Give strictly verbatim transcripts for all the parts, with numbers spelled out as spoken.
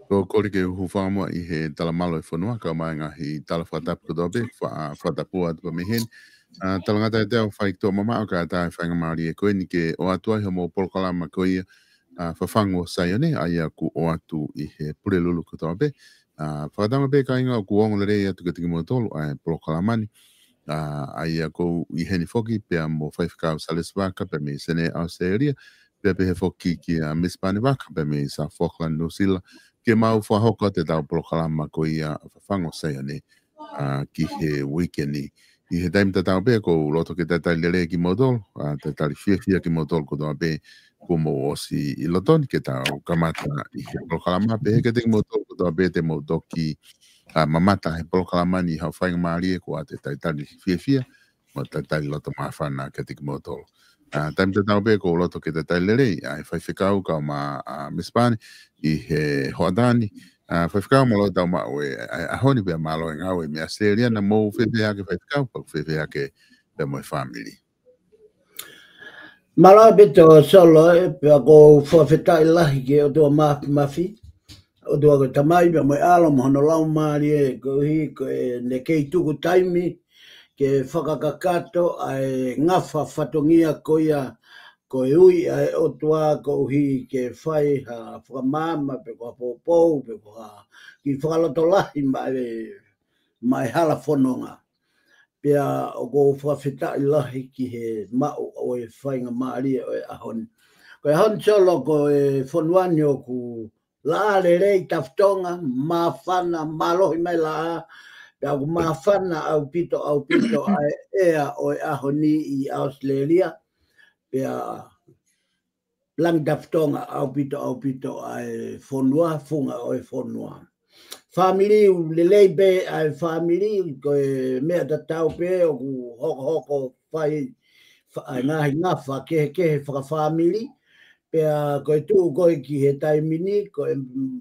Ko e kole ke u hūfanga muʻa ʻi he talamalu ʻo e fonua, kae ʻumaʻā e ngaahi tala fakatapu kotoa pē, fa-, fakatapu atu pē mei heni. ʻA, talangata ʻiate au, faitoʻo mamaʻo ka ʻatā e faingamālie ko eni ke ʻoatu ai hoʻomou polokalama ko ia, ʻa, Fafangu ʻo Saione, ʻa ia kuo ʻoatu ʻi he Pulelulu kotoa pē. ʻA, fakatauange pē kāinga ʻoku ongo lelei atu kiate kimoutolu ʻa e polokalama ni. ʻA, ʻa ia ʻoku ou ʻi heni foki pea mo Faifekau Salesi Vaka pea mei Senē, ʻAositelēlia, pea pehē foki kia Misipani Vaka pea mei South Auckland, New Zealand, ke mau fakahoko atu ʻetau polokalama ko ia Fafangu ʻo Saione, ʻa, ki he uike ni. ʻI he taimi tatau pē ʻoku ou loto ke talitali lelei kimoutolu, ʻa, talitali fiefia kimoutolu kotoa pē kuo mou ʻosi ʻi loto ni ke tau kamata ʻi he polokalama, pehē kiate kimoutolu kotoa pē te mou toki, ʻa, mamata he polokalama ni, haʻu faingamālie, ko e talitali fiefia mo e talitali loto māfana kiate kimoutolu. ʻA, taimi tatau pē ʻoku ou loto ke talitali lelei ʻa e Faifekau kae ʻumaʻā, ʻa, Misipani ʻi he hoʻatā ni. ʻA, Faifekau, mālō e tau maʻu e, ʻa, ʻaho ni pea mālō e ngāue mei ʻAositelēlia. Naʻa mou fēfē hake Faifekau, pea ʻoku fēfē hake pea mo e fāmili? Mālō ʻaupito Solo, ē, pea ʻoku ou fakafetaʻi lahi ki he ʻOtua Māfimafi, ʻOtua ko e Tamai pea mo e ʻAlo mo hono Laumālie, koeʻuhi ko ʻene kei tuku taimi ke fakakakato ʻa e ngafa fatongia ko ia ko e ui ʻa e ʻOtua koeʻuhi ke fai ha fakamaama pe ko ha poupou pe ko ha kiʻi fakalotolahi maʻa e, maʻa e hala fononga. Pea ʻoku ou fakafetaʻi lahi ki he maʻu ʻo e faingamālie ʻo e ʻaho ni. Ko e ʻaho ni Solo, ko e fonua ni ʻoku laʻā lelei, tafitonga, māfana, mālohi mai laʻā, pea ʻoku māfana ʻaupito, ʻaupito ʻa e ʻea ʻo e ʻaho ni ʻi ʻAositelēlia, pea langi tafitonga ʻaupito, ʻaupito ʻa e fonua, funga ʻo e fonua. Fāmili, ʻoku lelei pē ʻa e fāmili, ko e meʻa tatau pē ʻoku hokohoko fai, fa-, ʻa e ngaahi ngafa kehekehe fakafāmili, pea ko e tuʻu ko ē ki he taimi ni, ko e, mm,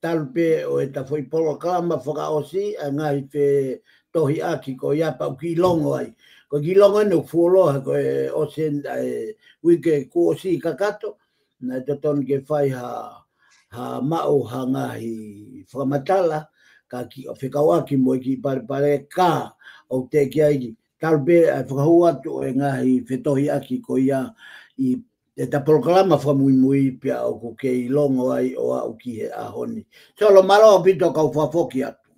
talu pē ʻo ʻeta foʻi polokalama fakaʻosi, ʻa e ngaahi fe-, tohiʻaki ko ia pea ʻoku kiʻi longo ai. Ko e kiʻi longo ʻeni ʻoku fuoloa he ko e ʻosi ʻeni ʻa e uike kuo ʻosi kakato, naʻe totonu ke fai ha, ha maʻu ha ngaahi fakamatala, ka kiʻi fekauʻaki mo e kiʻi palepale ka ʻoku teʻeki ai ke talu pē ʻa e fakahū atu ʻo e ngaahi fetohiʻaki ko ia ʻi heʻeta polokalama fakamuimui pea ʻoku kei longo ai ʻo aʻu ki he ʻaho ni. Solo, mālō ʻaupito kau fakafoki atu.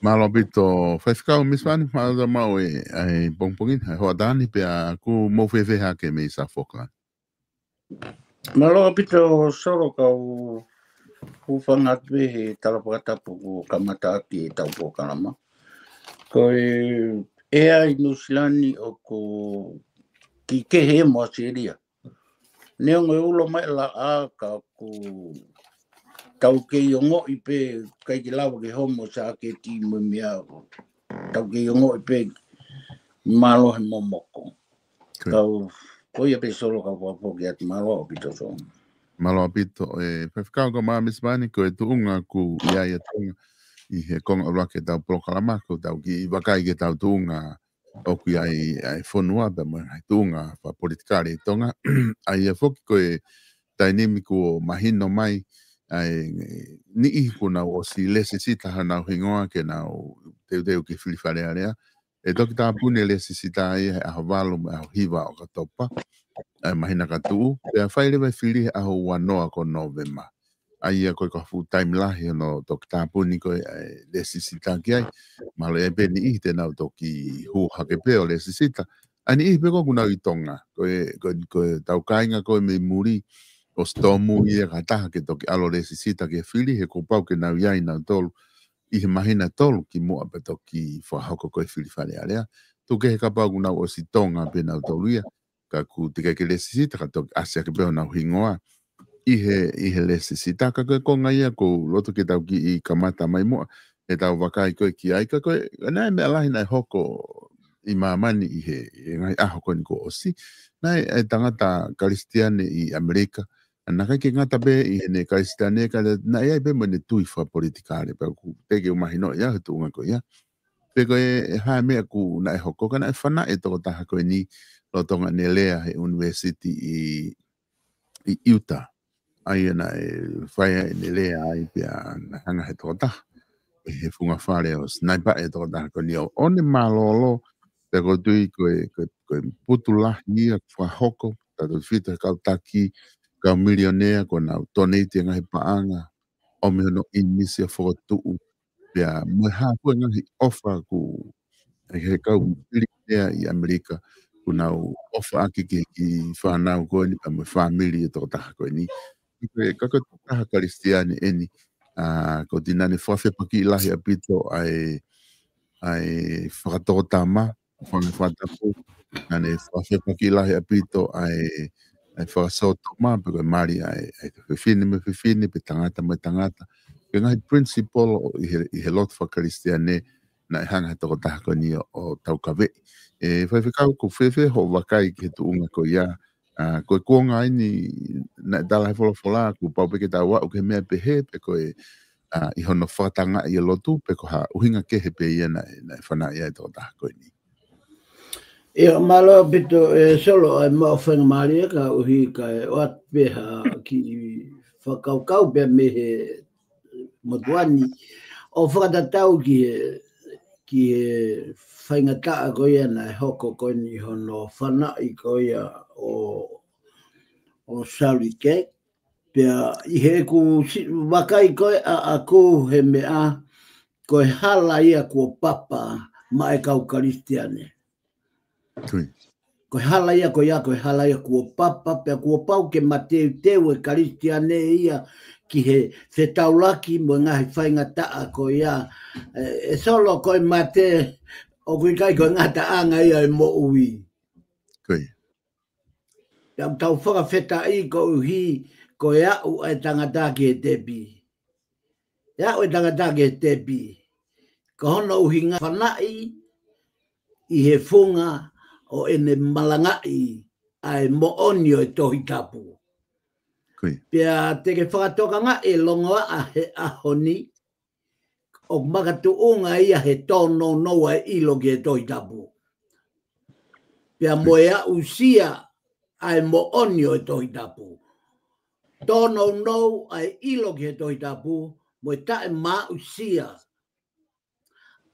Mālō ʻaupito, Faifekau Misi Vani, mālō ʻaupito maʻu e, ʻa e pongipongi ni, ʻa e hoʻatā ni pea kuo mou fēfē hake mei South Auckland. Mālō ʻaupito Solo, kau hūfanga atu pē he tala fakatapu kuo kamata ʻaki ʻetau polokalama. Ko e ʻea ʻi Nuʻusila ni ʻoku kiʻi kehe mo ʻAositelēlia. Neongo e ulo mai e laʻā ka ʻoku tau kei ongoʻi pē, ʻikai ke lava ke homo sāketi mo e meʻa, tau kei ongoʻi pē mālohi momoko. Ko ia. Kau, ko ia pē Solo kau fakafoki atu, mālō ʻaupito Solo. Mālō ʻaupito, ʻe Faifekau kae ʻumaʻā Misi Vani, ko e tuʻunga ʻoku ʻi ai ʻa Tonga ʻi he konga ʻuluaki ʻetau polokalama, ko ʻetau kiʻi vakai ki heʻetau tuʻunga ʻoku ʻi ai ʻa e fonua pea mo e ngaahi tuʻunga fakapolitikale ʻi Tonga. ʻA ia foki ko e taimi ni kuo mahino mai ʻa e niʻihi kuo nau ʻosi lēsisita honau hingoa ke nau teuteu ke fili Fale Alea. ʻE toki tāpuni e lēsisita ia he ʻaho valu mo e ʻaho hiva ʻo ʻOkatopa ʻa e māhina ka tuʻu, pea fai leva e fili he ʻaho uanoa ko Nōvema. ʻA ia ko e ka fuʻu taimi lahi hono toki tāpuni ko ē ʻa e lēsisita ki ai. Mahalo ʻe ʻi ai pē niʻihi te nau toki hū hake pē ʻo lēsisita. ʻA e niʻihi pē ko ē ʻoku nau ʻi Tonga, ko e, ko e, ko ʻetau kāinga ko ē mei muli, ʻosi tōmui ia ha taha ke toki ʻalu ʻo lēsisita ke fili, he kuo pau ke nau ʻi ai nautolu ʻi he māhina tolu kimuʻa pea toki fakahoko ko ē fili Fale Alea. Tuku kehe kapau ʻoku nau ʻosi Tonga pē nautolu ia, ka ʻoku teʻeki ke lēsisita ka toki ʻasi hake pē honau hingoa ʻi he, ʻi he lēsisita. Ka ko e konga ia ʻoku ou loto ke tau kiʻi kamata mai muʻa ʻetau vakai ko ē ki ai, ka ko e, naʻe meʻa lahi naʻe hoko ʻi māmani ʻi he, ʻi he ngaahi ʻaho ko eni kuo ʻosi. Naʻe, e tangata Kalisitiane ʻi ʻAmelika, naʻe ʻikai ke ngata pē ʻi heʻene Kalisitiane ka naʻe ʻi ai pē mo ʻene tui fakapolitikale, pea ʻoku teʻeki ke u mahinoʻi au he tuʻunga ko ia pe ko e, e hā e meʻa ʻoku naʻe hoko, ka naʻe fanaʻi e tokotaha ko eni lolotonga ʻene lea he ʻunivēsiti ʻi, ʻi Utah. ʻA ia naʻe fai ai ʻene lea ai pea naʻe hanga he tokotaha ʻi he funga fale ʻo sniper e tokotaha ko eni ʻo ʻomi e mālōlō, pea ʻoku ou tui ko e, ko e, ko e putu lahi ia ʻoku fakahoko, tautefito he kau taki, kau milionea kuo nau donate e ngaahi paʻanga, ʻomi hono ʻīmisi ʻo fokotuʻu, pea mo e hā fua e ngaahi ʻofa ʻoku ʻi ai he kau milionea ʻi ʻAmelika kuo nau ʻofa ʻaki ki he kiʻi fānau ko eni pea mo e fāmili e tokotaha ko eni. Ka ko e, ka ko e tokotaha Kalisitiane eni, ʻa, ʻoku ou tui naʻá ne fakafepakiʻi lahi ʻaupito ʻa e, ʻa e fakatokotama, fanga fakatapu, naʻá ne fakafepakiʻi lahi ʻaupito ʻa e, ʻa e fakasōtoma, pe ko e mali ʻa e, ʻa e fefine mo e fefine, pe tangata mo e tangata. Ko e ngaahi principle ʻo ʻi he, ʻi he lotu faka-Kalisitiane, naʻe hanga he tokotaha ko eni ʻo, ʻo taukaveʻi. ʻE Faifekau, ʻoku fēfē hoʻo vakai ki he tuʻunga ko ia, ʻa, ko e kuonga eni naʻe tala he folofola, kuo pau pē ke tau aʻu ki he meʻa pehē, pe ko e, ʻa, ʻi hono fakatangaʻi e lotu, pe ko ha ʻuhinga kehe pē ia naʻe, naʻe fanaʻi ai e tokotaha ko eni. ʻIo, mālō ʻaupito ʻe Solo ʻa e maʻu faingamālie ka ʻuhi kae ʻoatu pē ha kiʻi fakakaukau pē mei he motuʻa ni ʻo fakatatau ki he, ki he faingataʻa ko ia naʻe hoko ko eni hono fanaʻi ko ia ʻo, ʻo Charlie Kirk. Pea ʻi heʻeku si-, vakai ko ē ʻaʻaku he meʻa, ko e hala ia kuo papa maʻa e kau Kalisitiane. Ko ia. Ko e hala ia, ko ia, ko e hala ia kuo papa, pea kuo pau ke mateuteu e Kalisitiane ia ki he fetaulaki mo e ngaahi faingataʻa ko ia. ʻE, ʻe Solo, ko e mate, ʻoku ʻikai ko e ngataʻanga ia e moʻui. Ko ia. Pea ʻoku tau fakafetaʻi koeʻuhi ko e aʻu ʻa e tangata ki he tepi. ʻE aʻu e tangata ki he tepi. Ko hono ʻuhinga fanaʻi ʻi he funga ʻo ʻene malangaʻi ʻa e moʻoni ʻo e Tohi Tapu. Ko ia. Pea te ke fakatokangaʻi e longoaʻa he ʻaho ni, ʻoku makatuʻunga ia he tōnounou ʻa e ʻilo ki he Tohi Tapu. Pea mo e aʻusia ʻa e moʻoni ʻo e Tohi Tapu. Tōnounou ʻa e ʻilo ki he Tohi Tapu, mo e taʻemaʻusia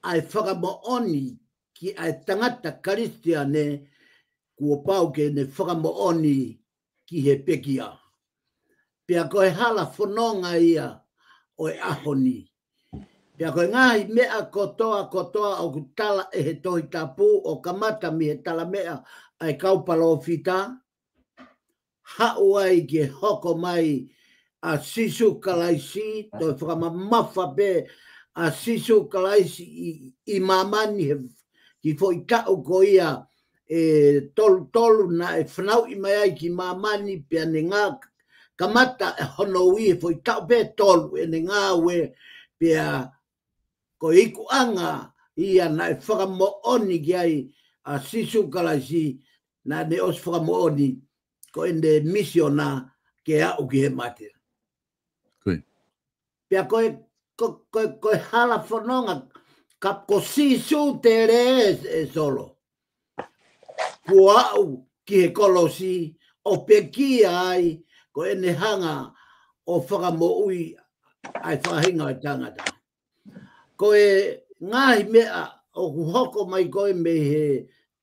ʻa e fakamoʻoni ki he tangata Kalisitiane, kuo pau ke ne fakamoʻoni ki he pekia. Pea ko e hala fononga ia ʻo e ʻaho ni. Pea ko e ngaahi meʻa kotoa kotoa ʻoku tala ʻe he Tohi Tapu ʻo kamata mei he talameʻa ʻa e kau palōfita, haʻu ai ke hoko mai ʻa Sīsū Kalaisi, toe fakamamafa pē ʻa Sīsū Kalaisi ʻi, ʻi māmani he, ki he foʻi taʻu ko ia ʻe tolu tolu naʻe fanauʻi mai ai ki māmani, pea ne ngā kamata ʻe hono ui he foʻi taʻu pē tolu ʻene ngāue, pea ko e ikuʻanga ia naʻe fakamoʻoni ki ai ʻa Sīsū Kalaisi, naʻa ne ʻosi fakamoʻoni ko ʻene misiona ke aʻu ki he mate. Pea ko e, ko, ko, ko e hala fononga, ka ko Sīsū tele ē, ʻe Solo. Kuo aʻu ki he kolosi ʻo pekia ai, ko ʻene hanga ʻo fakamoʻui ʻa e faʻahinga ʻo e tangata. Ko e ngaahi meʻa ʻoku hoko mai ko ē mei he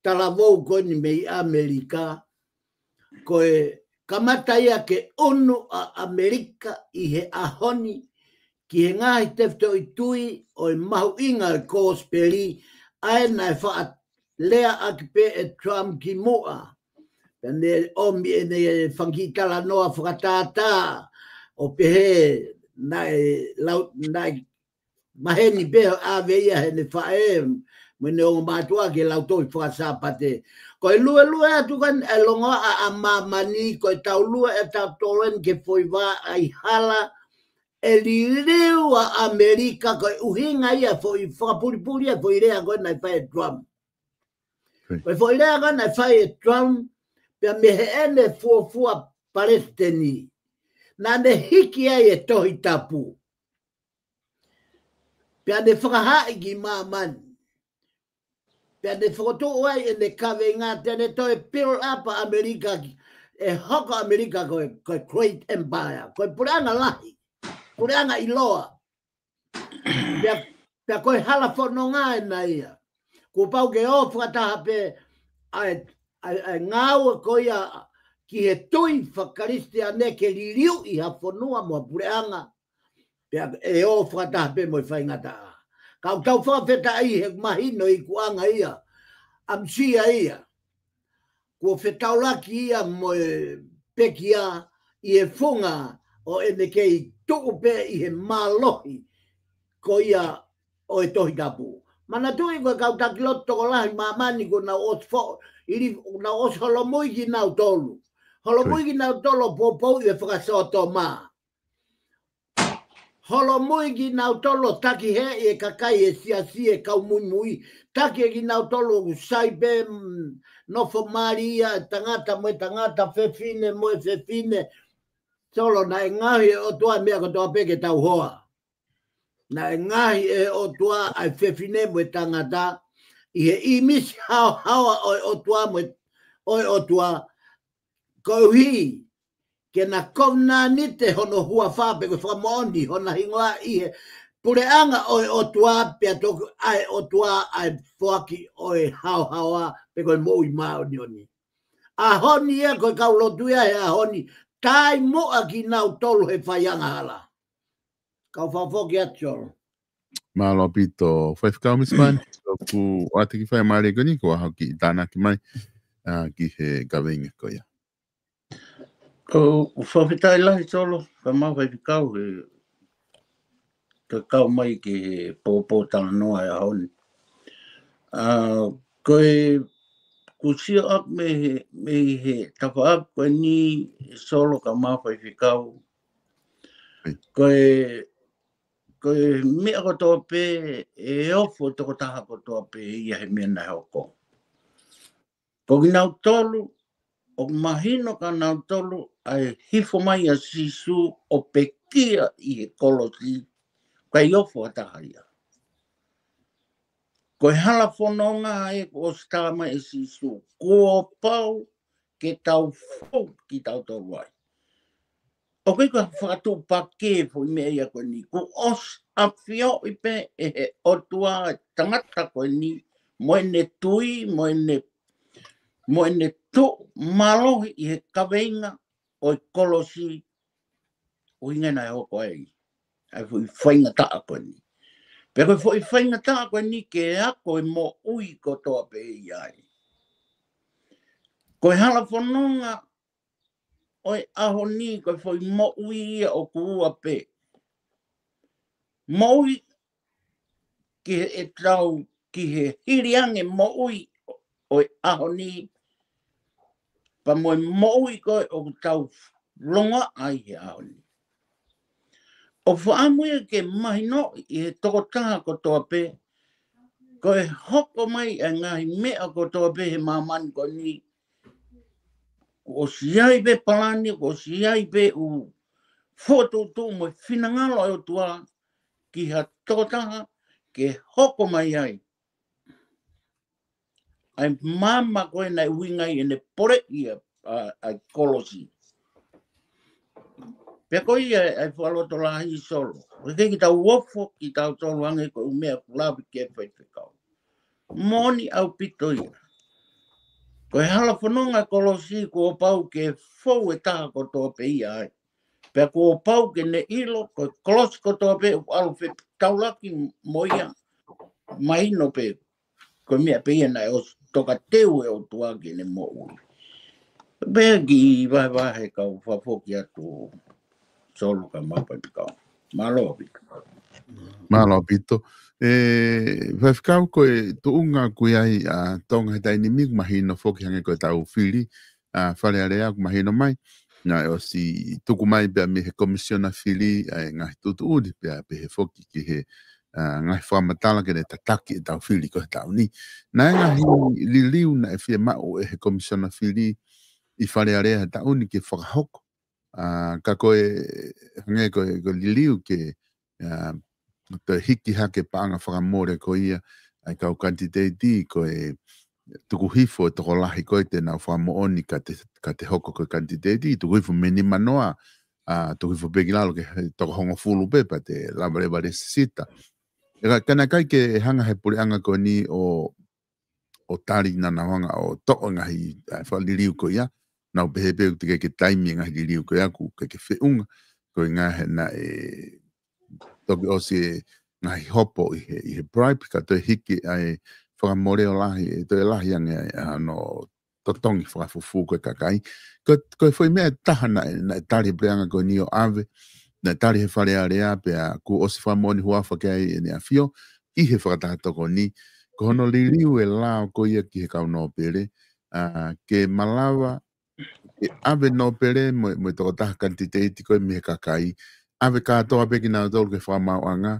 talavou ko eni mei ʻAmelika, ko e kamata ia ke ʻunu ʻa ʻAmelika ʻi he ʻaho ni ki he ngaahi tefitoʻi tui ʻo e mahuʻinga ʻo e kosipeli, ʻa ē naʻe faʻa lea ʻaki pē ʻe Trump ki muʻa. Pea ne ʻomi ʻene fanga kiʻi talanoa fakatātā ʻo pehē naʻe lau, naʻe maheni pē ʻave ia heʻene faʻē mo ʻene ongo mātuʻa ke lau tohi fakasāpate. Ko e luelue atu ko eni ʻa e longoaʻa ʻa māmani, ko e tau lue ʻe tautolu eni ke foʻi vā ʻa e hala ʻe liliu ʻa ʻAmelika, ko e ʻuhinga ia foʻi fakapulipuli ʻa e foʻi lea ko ē naʻe fai ʻe Trump. Ko e foʻi lea ko ē naʻe fai ʻe Trump, pea mei heʻene fuofua palesiteni, naʻa ne hiki ai e Tohi Tapu. Pea ne fakahaaʻi ki māmani. Pea ne fokotuʻu ai ʻene kaveinga te ne toe build up ʻa ʻAmelika ki, ʻe hoko ʻAmelika ko e, ko e great empire, ko e puleʻanga lahi, puleʻanga ʻiloa. Pea, pea ko e hala fononga ena ia. Kuo pau ke ō fakataha pē ʻa e, ʻa e, ʻa e ngāue ko ia ki he tui fakakalisitiane ke liliuʻi ha fonua mo ha puleʻanga. Pea ʻe ō fakataha pē mo e faingataʻa. Ka ʻoku tau fakafetaʻi he mahino ikuʻanga ia, ʻamusia ia. Kuo fetaulaki ia mo e pekia ʻi he funga ʻo ʻene kei tuʻu pē ʻi he mālohi ko ia ʻo e Tohi Tapu. Manatuʻi ko e kau taki lotu tokolahi māmani kuo nau ʻosi fo, ili, nau ʻosi holomui kinautolu. Holomui kinautolu ʻo poupouʻi e fakasōtoma. Holomui kinautolu ʻo takiheeʻi e kakai e siasi e kau muimui. Taki ʻe kinautolu ʻoku sai pē, mm, nofo mali ia e tangata mo e tangata, fefine mo e fefine. Solo, naʻe ngaohi ʻe he ʻOtua e meʻa kotoa pē ke tau hoa. Naʻe ngaohi ʻe he ʻOtua ʻa e fefine mo e tangata ʻi he ʻīmisi haohaoa ʻo e ʻOtua mo e, ʻo e ʻOtua, koeʻuhi ke na kovinānite hono huafa pe ko e fakamoʻoni hona hingoa ʻi he puleʻanga ʻo e ʻOtua, pea toki ʻa e ʻOtua ʻa e foaki ʻo e haohaoa pe ko e moʻui māʻoniʻoni. ʻAho ni ia ko e kau lotu ia he ʻaho ni, tai muʻa kinautolu he fai angahala. Kau fakafoki atu, Solo. Mālō ʻaupito, Faifekau Misipani, ʻoku ʻoatu e kiʻi faingamālie ko eni, ko e ʻaho kiʻi tānaki mai, ā, ki he kaveinga ko ia. ʻOku ou fakafetaʻi lahi, Solo, kae ʻumaʻā Faifekau he, ke kau mai ki he poupou talanoa e ʻaho ni. Ā, ko e, ʻoku ou sio ʻaʻaku mei he, mei he tafaʻaki ko eni, Solo kae ʻumaʻā Faifekau. Ko e, ko e meʻa kotoa pē, ʻe ofo tokotaha kotoa pē ia he meʻa naʻe hoko. Ko kinautolu, ʻoku mahino kia nautolu ʻa e hifo mai ʻa Sīsū ʻo pekia ʻi he kolosi, ʻikai ofo ha taha ia. Ko e hala fononga ē kuo ʻosi tā mai ʻe Sīsū, kuo pau ke tau fou kitautolu ai. ʻOku ʻikai ko ha fakatuʻupakē foʻi meʻa ia ko eni, kuo ʻosi ʻafioʻi pē ʻe he ʻOtua e tangata ko eni, mo ʻene tui, mo ʻene, mo ʻene tuʻu mālohi ʻi he kaveinga ʻo e kolosi, ʻuhinga naʻe hoko ai ʻa e foʻi faingataʻa ko eni. Pea ko e foʻi faingataʻa ko eni ke ako e moʻui kotoa pē ia ai. Ko e hala fononga ʻo e ʻaho ni, ko e foʻi moʻui ia ʻoku ua pē. Moʻui ki he ʻetau, ki he hili ange moʻui ʻo e ʻaho ni, pea mo e moʻui ko ē ʻoku tau longoaʻa ai he ʻaho ni. ʻOku fakaʻamu ia ke mahinoʻi ʻe he tokotaha kotoa pē, ko e hoko mai ʻa e ngaahi meʻa kotoa pē he māmani ko eni, kuo ʻosi ʻi ai pē palani, kuo ʻosi ʻi ai pē ʻū fokotuʻutuʻu mo e finangalo ʻo e ʻOtua ki ha tokotaha ke hoko mai ai ʻa e maama ko ē naʻe ʻuhinga ai ʻene poleʻi ʻa, ʻa, ʻa e kolosi. Pea ko ia ʻa e fakalotolahi Solo. ʻOku ʻikai ke tau ofo kitautolu ange ko e ʻū meʻa kuo lave ki ai e faifekau. Moʻoni ʻaupito ia. Ko e hala fononga kolosi kuo pau ke fou e taha kotoa pē ia ai. Pea kuo pau ke ne ʻilo, ko e kolosi kotoa pē ʻoku ʻalu fetaulaki mo ia. Mahino pē, ko e meʻa pē ia naʻe ʻosi tokateu ʻe he ʻOtua ki heʻene moʻui. Pea kiʻi vahevahe kau fakafoki atu Solo kae ʻumaʻā e faifekau. Mālō ʻaupito. Mālō ʻaupito. ʻE, faifekau, ko e tuʻunga ʻoku ʻi ai ʻa Tonga he taimi ni, ʻoku mahino foki hangē ko ʻetau fili ʻa Fale Alea ʻoku mahino mai. Naʻe ʻosi tuku mai pea mei he Komisiona Fili ʻa e ngaahi tuʻutuʻuni pea pehē foki ki he, ʻa, ngaahi fakamatala ke ne tataki ʻetau fili ko ē he taʻu ni. Naʻe ngaahi liliu naʻe fiemaʻu ʻe he Komisiona Fili ʻi Fale Alea he taʻu ni ke fakahoko. ʻA, ka ko e, hangē ko e, ko e liliu ke, ʻa, toe hiki hake paʻanga fakamole ko ia ʻa e kau kanititeiti, ko e tuku hifo e tokolahi ko ē te nau fakamoʻoni ka te, ka te hoko ko e kanititeiti, tuku hifo mei he nimanoa, ʻa, tuku hifo pē ki lalo ki he toko hongofulu pē pea te lava leva lēsisita. ʻE ka, ka naʻe ʻikai ke hanga he puleʻanga ko eni ʻo, ʻo tali naʻa nau hanga ʻo toʻo e ngaahi, ʻa, fakaliliu ko ia, nau pehē pē ʻoku teʻeki ke taimi e ngaahi liliu ko ia, ʻoku ʻikai ke feʻunga, ko e ngaahi naʻe toki ʻosi e ngaahi hopo ʻi he, ʻi he bribe, ka toe hiki ʻa e fakamole ʻo lahi, ʻe toe lahi ange ʻa e, ʻa hono totongi fakafufū ko ē ʻa e kakai. Ko, ko e foʻi meʻa ʻe taha naʻe, naʻe tali he puleʻanga ko eni ʻo ʻave, naʻe tali he Fale Alea pea kuo ʻosi fakamoʻoni huafa ki ai ʻEne ʻAfio ʻi he Fakataha Tokoni, ko hono liliu e lao ko ia ki he kau nōpele, ʻa, ke malava ke ʻave nōpele mo, mo e tokotaha kanititeiti ko ē mei he kakai, ʻave kātoa pē kinautolu ki he fakamaauʻanga,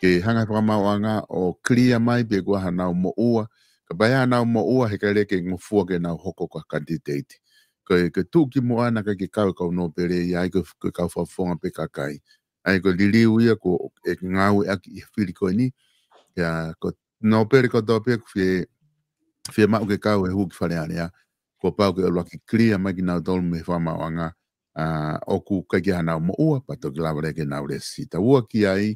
ke hanga he fakamaauʻanga ʻo clear mai pe ko e hā hanau moʻua, kapau ʻe ʻi ai hanau moʻua he ʻikai leva ke ngofua ke nau hoko ko ha kanititeiti. Ko e, ko e tuʻukimuʻa naʻe ʻikai ke kau e kau nōpele ia ai, ko e, ko e kau fakafofonga pē kakai. ʻA ia ko e liliu ia ko ē ʻe ngāueʻaki ʻi he fili ko eni, ia ko e nōpele kotoa pē ʻoku fie, fiemaʻu ke kau he hū ki Fale Alea, kuo pau ke ʻuluaki clear mai kinautolu mei he fakamaauʻanga, ʻa, ʻoku ʻikai ke ʻi ai hanau moʻua, pea toki lava leva ke nau lēsisita. Ua ki ai,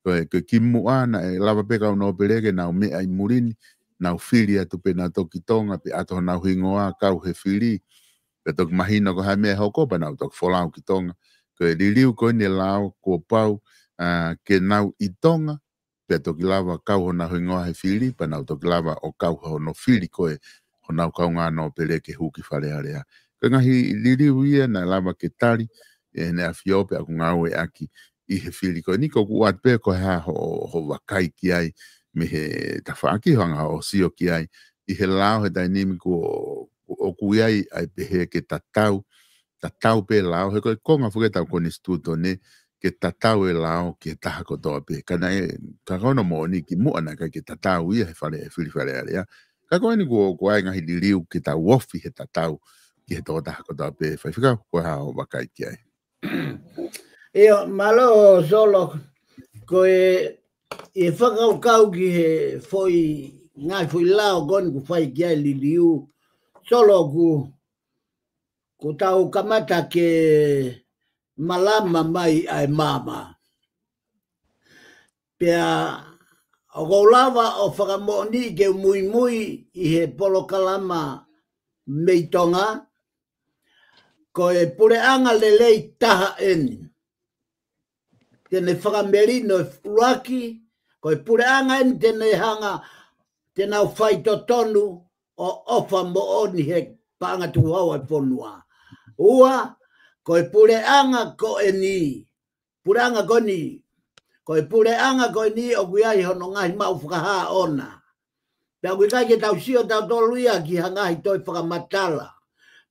ko e, ko e kimuʻa naʻe lava pē kau nōpele ke nau meʻa ʻi muli ni, nau fili atu pē nautolu ki Tonga, pea ʻoatu honau hingoa kau he fili, pea toki mahino ko e hā e meʻa ʻe hoko pea nau toki folau ki Tonga. Ko e liliu ko eni e lao kuo pau, ʻa, ke nau ʻi Tonga, pea toki lava kau honau hingoa he fili, pea nau toki lava ʻo kau hono fili ko ē honau kaungā nōpele ke hū ki Fale Alea. Ko e ngaahi liliu ia naʻe lava ke tali ʻe ʻEne ʻAfio pea ʻoku ngāueʻaki ʻi he fili ko eni. Ko ʻeku ʻoatu pē ko e hā hoʻo, hoʻo vakai ki ai mei he tafaʻaki, hanga hoʻo sio ki ai ʻi he lao he taimi ni kuo, kuo ʻoku ʻi ai ʻa e pehē ke tatau, tatau pē lao, he ko e konga foki ʻetau konisitūtone, ke tatau e lao ki he taha kotoa pē. Ka naʻe, ka ko hono moʻoni kimuʻa naʻe ʻikai ke tatau ia he fale, he fili Fale Alea. Ka ko eni kuo, kuo ʻi ai e ngaahi liliu ke tau ofi he tatau ki he tokotaha kotoa pē, faifekau, ko e hā hoʻo vakai ki ai. ʻIo, mālō Solo, ko e, ʻI he fakakaukau ki he foʻi, ngaahi foʻi lao ko eni ʻoku fai ki ai e liliu, Solo, ʻoku, ʻoku tau kamata ke malama mai ʻa e maama. Pea ʻoku ou lava ʻo fakamoʻoni ke u muimui ʻi he polokalama mei Tonga, ko e puleʻanga lelei taha eni te ne fakamelino e ʻuluaki, ko e puleʻanga eni te ne hanga, te nau faitotonu ʻo ʻofa moʻoni he paʻanga tukuhau ʻa e fonua. Ua, ko e puleʻanga ko eni, puleʻanga ko eni, ko e puleʻanga ko eni ʻoku ʻi ai hono ngaahi maʻu fakahā ʻona. Pea ʻoku ʻikai ke tau sio tautolu ia ki ha ngaahi toe fakamatala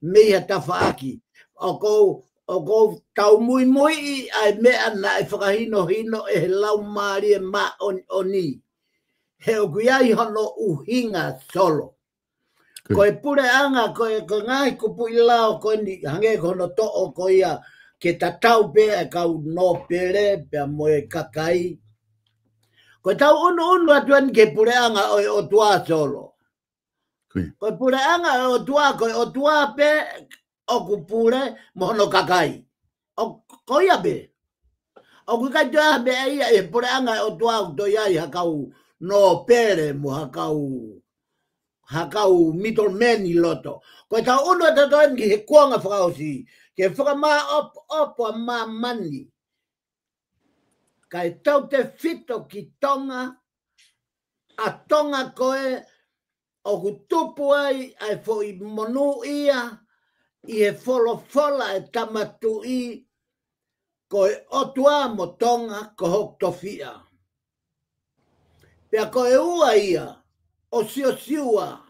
mei ha tafaʻaki. ʻOku ou, ʻoku ou tau muimuiʻi ʻa e meʻa naʻe fakahinohino ʻe he Laumālie Māʻoniʻoni. He ʻoku ʻi ai hono ʻuhinga, Solo. Ko e puleʻanga, ko e, ko e ngaahi kupuʻi lao ko eni, hangē ko hono toʻo ko ia ke tatau pē ʻa e kau nōpele pea mo e kakai. Ko e tau ʻunuʻunu atu eni ki he puleʻanga ʻo e ʻOtua, Solo. Ko e puleʻanga ʻo e ʻOtua, ko e ʻOtua pē ʻoku pule mo hono kakai. ʻO, ko ia pē. ʻOku ʻikai toe ʻi ai ha meʻa ia ʻi he puleʻanga ʻo e ʻOtua ʻoku toe ʻi ai ha kau nōpele mo ha kau, ha kau middleman ʻi loto. Ko e tau ʻunu atu eni ki he kuonga fakaʻosi, ke fakamāʻopoʻopo ʻa māmani. Kae tautefito ki Tonga, ʻa Tonga ko ē ʻoku tupu ai ʻa e foʻi monūʻia ʻi he folofola ʻa e Tama Tuʻi, ko e ʻOtua mo Tonga ko hoku tofiʻa. Pea ko e ua ia ʻo Siosiua,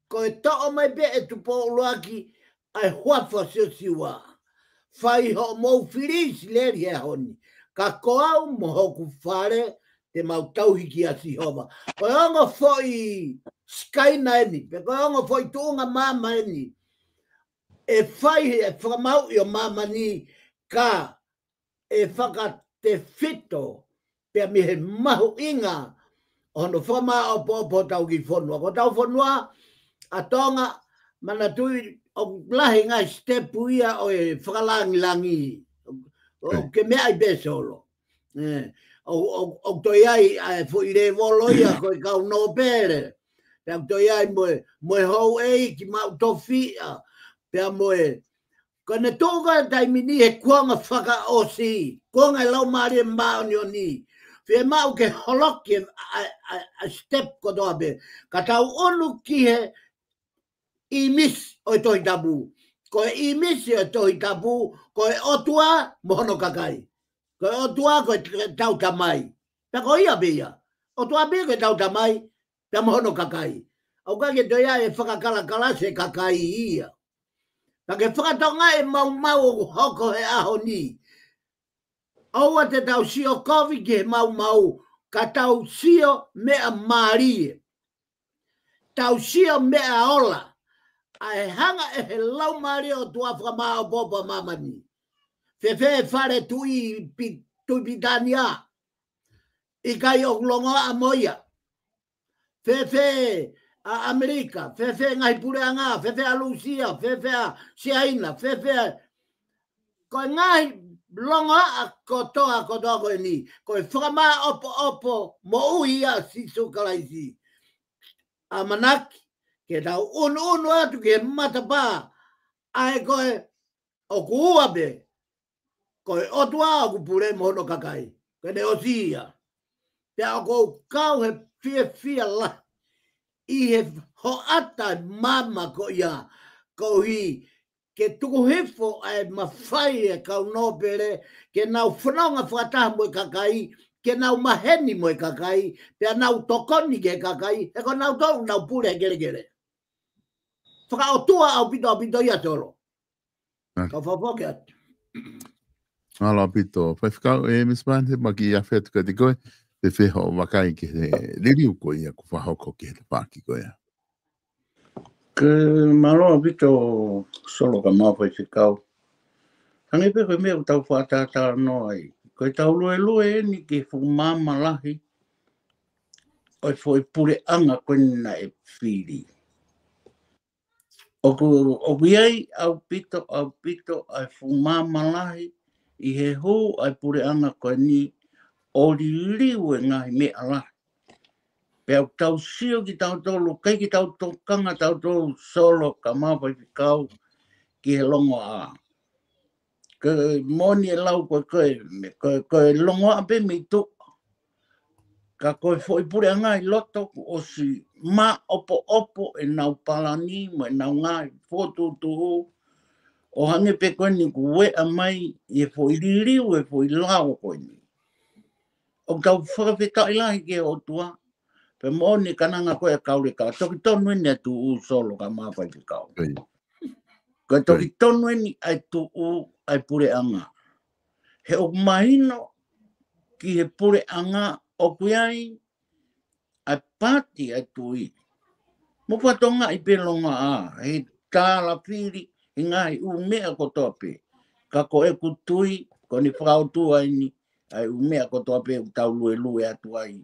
ko e toʻo mai pē ʻe Tupou ʻUluaki ʻa e huafa ʻo Siosiua. Fai hoʻomou fili ʻIsileli he ʻaho ni. Ka ko au mo hoku fale te mau tauhi kia Sihova. Ko e ongo foʻi sikaina eni, pe ko e ongo foʻi tuʻunga maama eni ʻe fai he fakamāuʻi ʻo māmani, ka ʻe fakatefito pea mei he mahuʻinga ʻo hono fakamāʻopoʻopo hotau kiʻi fonua. Ko hotau fonua ʻa Tonga, manatuʻi ʻoku lahi e ngaahi sitepu ia ʻo e fakalangilangi. ʻO, ʻoku ke meaʻi pē, Solo. ʻE, ʻo, ʻo, ʻoku toe ʻi ai ʻa e foʻi lēvolo ia ko e kau nōpele. Pea ʻoku toe ʻi ai mo e, mo e houʻeiki maʻu tofiʻa. Pea mo e, ko ʻene tuʻu ko ē taimi ni he kuonga fakaʻosi, kuonga ʻo e Laumālie Māʻoniʻoni. Fiemaʻu ke holoki ʻa e, ʻa e, ʻa e sitepu kotoa pē. Ka tau ʻunu ki he ʻīmisi ʻo e Tohi Tapu. Ko e ʻīmisi ʻo e Tohi Tapu, ko e ʻOtua mo hono kakai. Ko e ʻOtua ko e tau tamai. Pea ko ia pē ia. ʻOtua pē ko e tau tamai, pea mo hono kakai. ʻOku ʻikai ke toe ʻi ai e fakakalakalasi e kakai ia. Pea ke fakatokangaʻi e maumau ʻoku hoko he ʻaho ni. ʻOua te tau sio kovi ki he maumau, ka tau sio meʻa mālie. Tau sio meʻa ola. ʻA e hanga ʻe he Laumālie ʻo e ʻOtua fakamāʻopoʻopo ʻa māmani. Fēfē e fale tuʻi pi-, tuʻi Pilitānia. ʻIkai ʻoku longoaʻa mo ia. Fēfē ʻa ʻAmelika, fēfē ngaahi puleʻanga, fēfē ʻa Lūsia, fēfē ʻa Siaina, fēfē ʻa, ko e ngaahi longoaʻa kotoa, kotoa ko eni, ko e fakamāʻopoʻopo moʻui ʻa Sīsū Kalaisi. ʻAmanaki ke tau ʻunuʻunu atu ki he matapā, ʻa e ko e ʻoku ua pē, ko e ʻOtua ʻoku pule mo hono kakai. Ko ʻene ʻosi ia. Pea ʻoku ou kau he fiefia lahi ʻi he hoʻata e maama ko ia, koeʻuhi ke tuku hifo ʻa e mafai e kau nōpele, ke nau fononga fakataha mo e kakai, ke nau maheni mo e kakai, pea nau tokoni ki he kakai, he ko nautolu nau pule he kelekele. Fakaʻotua ʻaupito, ʻaupito ia, Solo. Ka u fakafoki atu. Mālō ʻaupito. Faifekau, ʻe Miss Barnes, he maki ia fetu ka te koe, fēfē hoʻo vakai ki he liliu ko ia kuo fakahoko ki he tafaʻaki ko ia. Ke mālō ʻaupito Solo kae ʻumaʻā Faifekau. Hangē pē ko e meʻa ʻoku tau fakatātā noa ai. Ko e tau luelue eni ki he fuʻu maama lahi, ʻo e foʻi puleʻanga ko eni naʻe fili. ʻOku, ʻoku ʻi ai ʻaupito, ʻaupito ʻa e fuʻu maama lahi ʻi he hū ʻa e puleʻanga ko eni ʻo liliu e ngaahi meʻa lahi. Pea ʻoku tau sio kitautolu, ʻikai ke tau tokanga tautolu Solo kae ʻumaʻā Faifekau ki he longoaʻa. Ko e moʻoni e lau ko e, ko e, ko e, ko e longoaʻa pē mei tuʻa. Ka ko e foʻi puleʻanga ʻi loto kuo ʻosi maʻopoʻopo ʻenau palani mo ʻenau ngaahi fokotuʻutuʻu. ʻO hangē pē ko eni kuo ueʻa mai ʻi he foʻi liliu e foʻi lao ko eni. ʻOku tau fakafetaʻi lahi ki he ʻOtua, pea moʻoni e kananga ko ē ʻa Kauleka, toki tonu eni ʻa e tuʻu Solo kae ʻumaʻā Faifekau. Ko e toki tonu eni ʻa e tuʻu ʻa e puleʻanga. He ʻoku mahino ki he puleʻanga ʻoku ʻi ai ʻa e paati ʻa e tuʻi. Mo fatongia ʻi pē longoaʻa, he tālafili, he ngaahi ʻū meʻa kotoa pē. Ka ko ʻeku tui, ko ʻene fakaʻotua eni, ʻa e ʻū meʻa kotoa pē ʻoku tau luelue atu ai.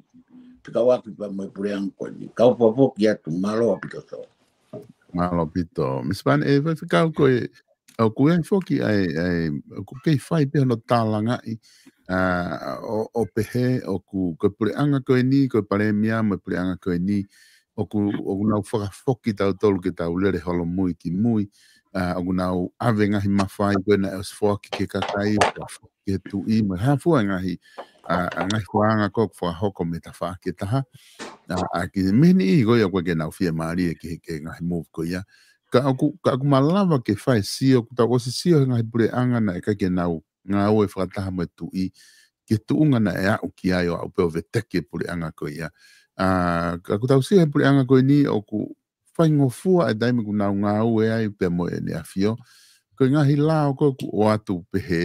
Pea kau ʻaki pea mo e puleʻanga ko eni. Kau fakafoki atu, mālō ʻaupito Solo. Mālō ʻaupito. Miss Pan, ʻe Faifekau ko e, ʻoku ʻi ai foki ʻa e, ʻa e, ʻoku kei fai pē hono tālangaʻi, ʻa, ʻo, ʻo pehē, ʻoku, ko e puleʻanga ko eni, ko e palēmia mo e puleʻanga ko eni, ʻoku, ʻoku nau fakafoki tautolu ke tau lele holomui ki mui, ʻa, ʻoku nau ʻave ngaahi mafai ko ē naʻe ʻosi foaki ki he kakai, fakafoaki ki he tuʻi, mo e hā fua e ngaahi, ʻa, ʻa e ngaahi foʻi anga ko ē ʻoku fakahoko mei he tafaʻaki ʻe taha. ʻA, ʻa ki he meʻa ni ʻi ko ia ʻoku ʻikai ke nau fiemālie ki he, ki he ngaahi move ko ia. Ka ʻoku, ka ʻoku malava ke fai e sio, ʻoku tau ʻosi sio he ngaahi puleʻanga naʻe ʻikai ke nau ngāue fakataha mo e tuʻi, ki he tuʻunga naʻe aʻu ki ai ʻo aʻu pē ʻo veteki e puleʻanga ko ia. ʻA, ka ʻoku tau sio he puleʻanga ko eni ʻoku faingofua e taimi ʻoku nau ngāue ai pea mo ʻEne ʻAfio. Ko e ngaahi lao ko ē ʻoku ʻoatu pehē,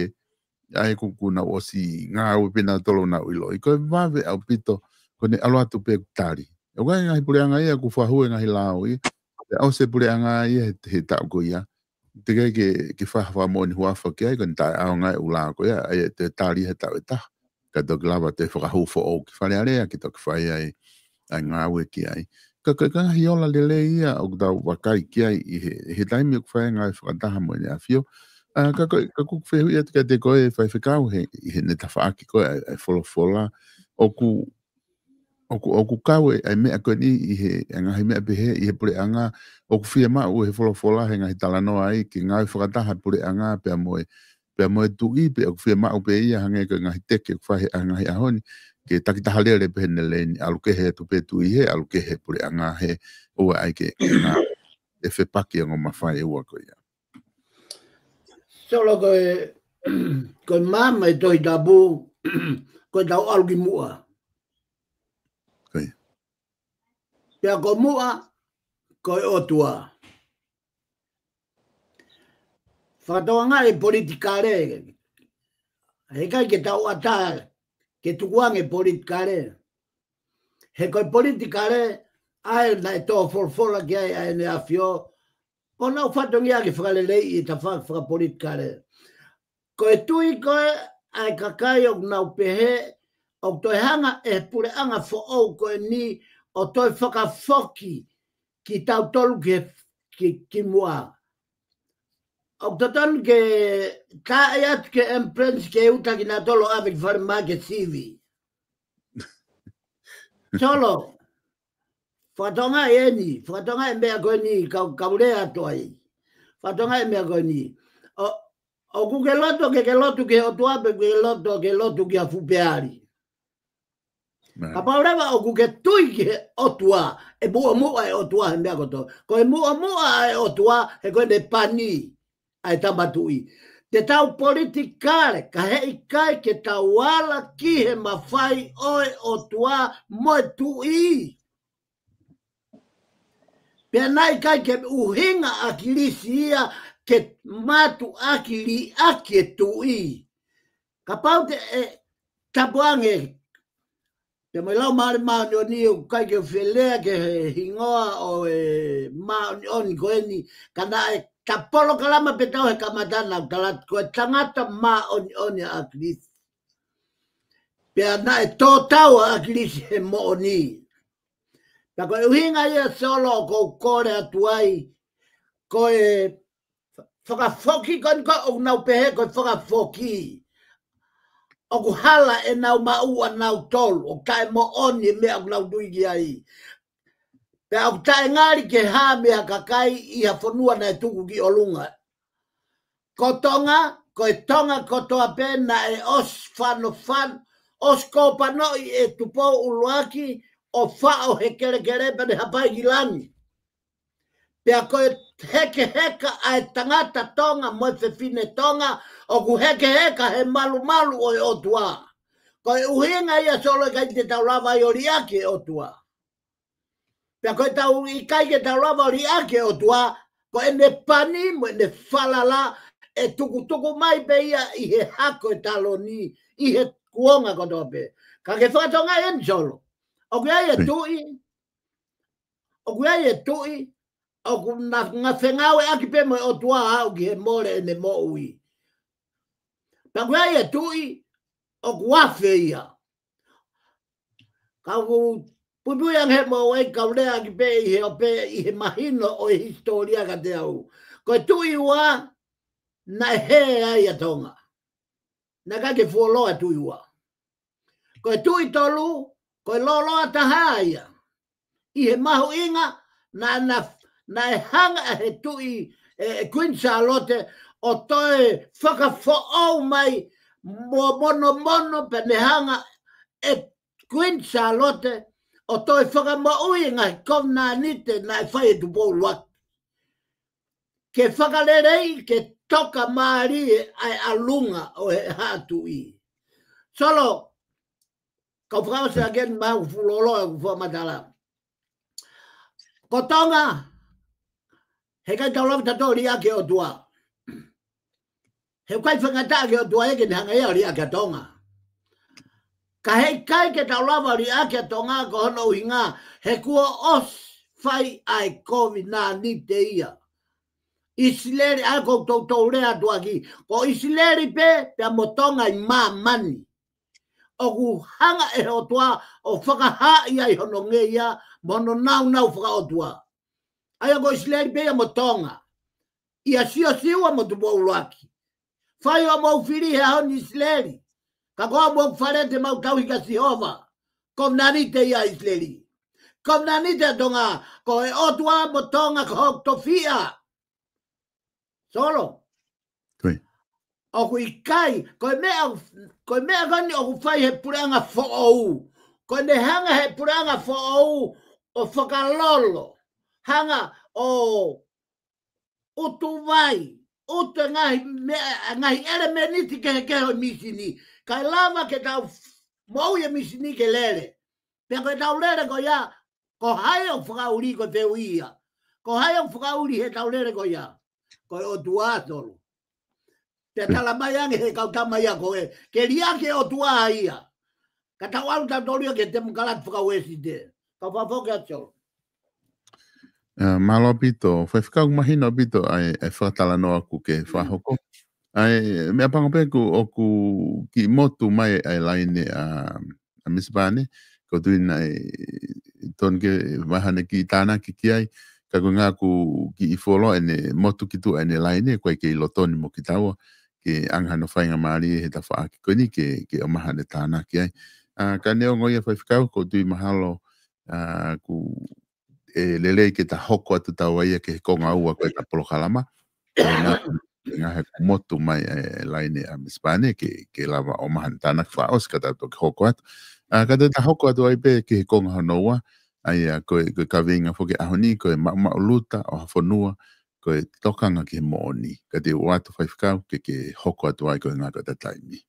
ʻa ia ʻoku, ʻoku nau ʻosi ngāue pē nautolu ʻo nau ʻiloʻi. Ko e vave ʻaupito, ko ʻene ʻalu atu pē ʻoku tali. ʻOku ʻi ai e ngaahi puleʻanga ia ʻoku fakahū e ngaahi lao ia. Pea ʻosi e puleʻanga ia he, he taʻu ko ia. Teʻeki ke, ke fai ha fakamoʻoni huafa ki ai, ko ʻene taʻeʻaonga e ʻū lao ko ia, ʻa ia ʻe toe tali he taʻu ʻe taha. Ka toki lava toe fakahū foʻou ki Fale Alea, ke toki fai ai ʻa e ngāue ki ai. Ka ko e, ka ko e ngaahi ola lelei ia ʻoku tau vakai ki ai ʻi he, he taimi ʻoku fai ai e ngāue fakataha mo ʻEne ʻAfio. ʻA, ka ko e, ka ʻoku ou fehuʻi atu kiate koe Faifekau he, ʻi heʻene tafaʻaki ko ē ʻa e, ʻa e folofola. ʻOku, ʻoku, ʻoku kau e, ʻa e meʻa ko eni ʻi he, ʻa e ngaahi meʻa pehē ʻi he puleʻanga, ʻoku fiemaʻu ʻe he folofola he ngaahi talanoa ai, ke ngāue fakataha e puleʻanga pea mo e, pea mo e tuʻi, pe ʻoku fiemaʻu pē ia hangē ko e ngaahi teke ʻoku fai he ngaahi ʻaho ni, ke takitaha lele pē he lelei ni, ʻalu kehe atu pē tuʻi he, ʻalu kehe puleʻanga he, ʻoua ʻai ke, ke ngāue ʻe fepaki e ongo mafai ʻe ua ko ia. Solo, ko e, ko e maama e Tohi Tapu, ko ʻetau ʻalu ki muʻa. Ko ia. Pea ko muʻa, ko e ʻOtua. Fakatokangaʻi e politikale, heʻikai ke tau ʻatā ke tukuange e politikale. He ko e politikale, ʻa ē naʻe tō folofola ki ai ʻa ʻEne ʻAfio, ʻoku nau fatongia ke fakaleleiʻi e tafaʻaki fakapolitikale. Ko e tui ko ē ʻa e kakai ʻoku nau pehē, ʻoku toe hanga ʻe he puleʻanga foʻou ko eni ʻo toe fakafoki kitautolu ki, ki, ki muʻa. ʻOku totonu ke taaʻi atu ki he ambulance ke uta kinautolu ʻo ʻave ki falemahaki ke sivi. Solo, fakatokangaʻi eni, fakatokangaʻi e meʻa ko eni, kau, kau lea atu ai. Fakatokangaʻi e meʻa ko eni. ʻO, ʻoku ke loto ke, ke lotu ki he ʻOtua pe ke loto, ke lotu ki ha fuʻu peali. Right. Kapau leva ʻoku ke tui ki he ʻOtua, ʻe muʻomuʻa e ʻOtua he meʻa kotoa. Ko e muʻomuʻa e ʻOtua, he ko ʻene pani ʻa e Tama Tuʻi. Te tau politikale, ka heʻikai ke tau ala ki he mafai ʻo e ʻOtua mo e tuʻi. Pea naʻe ʻikai ke ʻuhinga ʻa ʻAkilisi ia ke mātuʻaki liʻaki e tuʻi. Kapau te ʻe tapu ange, pea mo e Laumālie Māʻoniʻoni, ʻoku ʻikai ke u fie lea ki he hingoa ʻo e māʻoniʻoni ko eni, ka naʻe ta polokalama pē ʻetau he kamata naʻa ku tala atu ko e tangata māʻoniʻoni ʻa ʻAkilisi. Pea naʻe tō tau ʻa ʻAkilisi he moʻoni. Pea ko e ʻuhinga ia Solo ʻoku ou kole atu ai, ko e fakafoki ko eni ko ē ʻoku nau pehē ko e fakafoki. ʻOku hala ʻenau maʻu ʻanautolu, ʻoku taʻemoʻoni e meʻa ʻoku nau tui ki ai. Pea ʻoku taʻengali ke hā mei ha kakai ʻi ha fonua naʻe tuku ki ʻolunga. Ko Tonga, ko e Tonga kotoa pē naʻe ʻosi fanofano, ʻosi kōpanoʻi ʻe Tupou ʻUluaki ʻo faʻo he kelekele pea ne hapai ki langi. Pea ko e hekeheka ʻa e tangata Tonga mo e fefine Tonga, ʻoku hekeheka he malumalu ʻo e ʻOtua. Ko e ʻuhinga ia Solo ʻikai te tau lava ai ʻo liʻaki e ʻOtua. Pea ko e tau ʻikai ke tau lava ʻo liʻaki e ʻOtua, ko ʻene pani mo ʻene falala ʻe tukutuku mai pē ia ʻi he hako e taloni, ʻi he kuonga kotoa pē. Ka ke fakatonga eni Solo. ʻOku ʻi ai e Ui. tuʻi, ʻoku ʻi ai e tuʻi, ʻoku na, na fengāueʻaki pē mo e ʻOtua ʻo aʻu ki he mole ʻene moʻui. Pea ʻoku ʻi ai e tuʻi, ʻoku afe ia. Ka ʻoku puipui ange he moʻui kau lea ʻaki pē ʻi he ʻo pē ʻi he mahino ʻo e hisitōlia kiate au. Ko e tuʻi ua, naʻe hē ai ʻa Tonga. Naʻe ʻikai ke fuoloa e tuʻi ua. Ko e tuʻi tolu, ko e lōloa taha ia. ʻI he mahuʻinga, na, na, naʻe hanga ʻe he tuʻi, ʻe, ʻe Queen Sālote, ʻo toe fakafoʻou mai mo monomono pea ne hanga ʻe Queen Sālote, ʻo toe fakamoʻui e ngaahi kovinānite naʻe fai ʻe Tupou ʻUluaki. Ke fakaleleiʻi, ke toka mālie ʻa e ʻalunga ʻo e haʻa tuʻi. Solo, kau fakaʻosi ʻaki eni mau fuoloa ʻeku fakamatala. Ko Tonga, heʻikai tau lava tautolu ʻo liʻaki e ʻOtua. Heʻikai faingataʻa ki he ʻOtua ia ke ne hanga ia ʻo liʻaki ʻa Tonga. Ka heʻikai ke tau lava ʻo liʻaki ʻa Tonga ko hono ʻuhinga, he kuo ʻosi fai ʻa e kovinānite ia. ʻIsileli, ʻa ia ʻoku ou toutou lea atu ʻaki. Ko ʻIsileli pē, pea mo Tonga ʻi māmani. ʻOku hanga ʻe he ʻOtua ʻo fakahaaʻi ai hono ngeia, mo hono nāunau fakaʻotua. ʻA ia ko ʻIsileli pē ia mo Tonga. ʻIa Siosiua mo Tupou ʻUluaki. Fai hoʻomou fili he ʻaho ni ʻIsileli. Ka ko hoʻomou fale te mau tauhi kia Sihova. Kovinānite ia ʻa ʻIsileli. Kovinānite ʻa Tonga, ko e ʻOtua mo Tonga ko hoku tofiʻa. Solo. Ko ia. ʻOku ʻikai, ko e meʻa, ko e meʻa ko eni ʻoku fai he puleʻanga foʻou. Ko ʻene hanga he puleʻanga foʻou ʻo fakalolo. Hanga ʻo ʻutu vai, ʻutu e ngaahi meʻa, ngaahi ʻelemēniti kehekehe ʻo e mīsini. Kae lava ke tau moʻui e mīsini ke lele. Pea ko e tau lele ko ia, ko hai ʻoku fakaʻuli ko e fehuʻi ia. Ko hai ʻoku fakaʻuli he tau lele ko ia. Ko e ʻOtua Solo. Pea tala mai ange he kau tama ia ko ē. Ke liʻaki e ʻOtua ia. Ka tau ʻalu tautolu ia ki he temokalati fakauēsite. Kau fakafoki atu Solo. ʻA, mālō ʻaupito, faifekau mahino ʻaupito ʻa e, ʻa e fakatalanoa ʻoku ke fakahoko. ʻA e, meʻapango pē ʻoku, ʻoku kiʻi motu mai ʻa e laine ʻa, ʻa Misi Pane, ʻoku ou tui naʻe tonu ke mahalo ne kiʻi tānaki ki ai, ka ko e ʻuhinga ʻoku kiʻi fuoloa ʻene motu ki tuʻa ʻene laine, ʻoku ʻikai ke ʻi loto ni mo kitaua, ke ʻanga hano faingamālie he tafaʻaki ko eni ke, ke ʻomai haʻane tānaki ai. ʻA, ka neongo ia faifekau, ʻoku ou tui mahalo, ʻa, ʻoku ʻe lelei ke ta hoko atu taua ia ki he konga ua ko ē ʻeta polokalama. Ko e ʻuhinga he ʻoku motu mai e laine ʻa Misi Pane ke, ke lava ʻo ʻomai haʻane tānaki fakaʻosi ka ta toki hoko atu. ʻA, ka te ta hoko atu ai pē ki he konga hono ua, ʻa ia ko e, ko e kaveinga foki ʻaho ni, ko e maʻumaʻuluta ʻo ha fonua, ko e tokanga ki he moʻoni. Ka te u ʻoatu faifekau ke, ke hoko atu ai ko e ʻuhinga ko ʻeta taimi.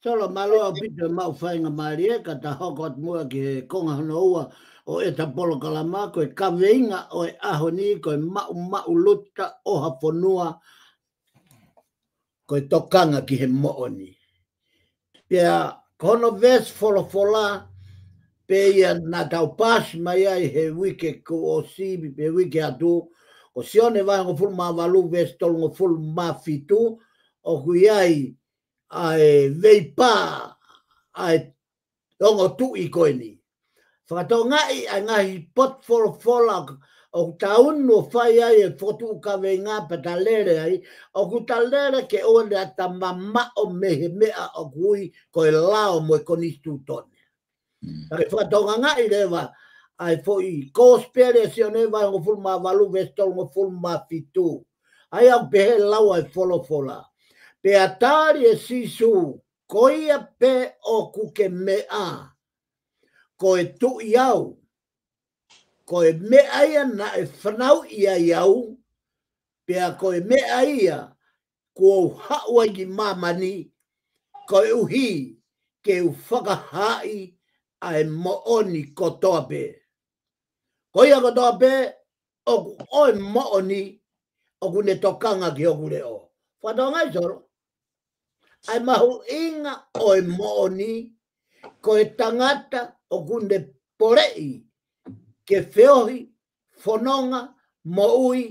Solo, mālō ʻaupito e maʻu faingamālie, ka ta hoko atu muʻa ki he konga hono ua ʻo ʻeta polokalama, ko e kaveinga ʻo e ʻaho ni, ko e maʻumaʻuluta ʻo ha fonua, ko e tokanga ki he moʻoni. Pea, ko hono veesi folofola, pē ia naʻa tau paasi mai ai he uike kuo ʻosi, pe uike atu, ko Sione vahe hongofulu mā valu veesi tolungofulu mā fitu, ʻoku ʻi ai, ʻa e veipā, ʻa e ongo tuʻi ko eni. Fakatokangaʻi ʻa e ngaahi potu folofola ʻoku ta unu ʻo fai ai e fokotuʻu kaveinga pea ta lele ai, ʻoku ta lele ke ʻoua naʻa ta mamaʻo mei he meʻa ʻoku ui ko e lao mo e konisitūtone. Ka ke fakatokangaʻi leva ʻa e foʻi Kosipeli ʻa Sione vahe hongofulu mā valu veesi tolungofulu mā fitu. ʻA ia ʻoku pehē ʻe he lau ʻa e folofola: Pea tali ʻe Sīsū, ko ia pē ʻoku ke meʻa, ko e Tuʻi au, ko e meʻa ia naʻe fanauʻi ai au, pea ko e meʻa ia kuo u haʻu ai ki māmani, koeʻuhi ke u fakahaaʻi ʻa e moʻoni kotoa pē. Ko ia kotoa pē ʻoku ʻo e moʻoni ʻoku ne tokanga ki hoku leʻo. Fakatokangaʻi Solo, ʻa e mahuʻinga ʻo e moʻoni, ko e tangata ʻoku ne poleʻi ke feohi, fononga, moʻui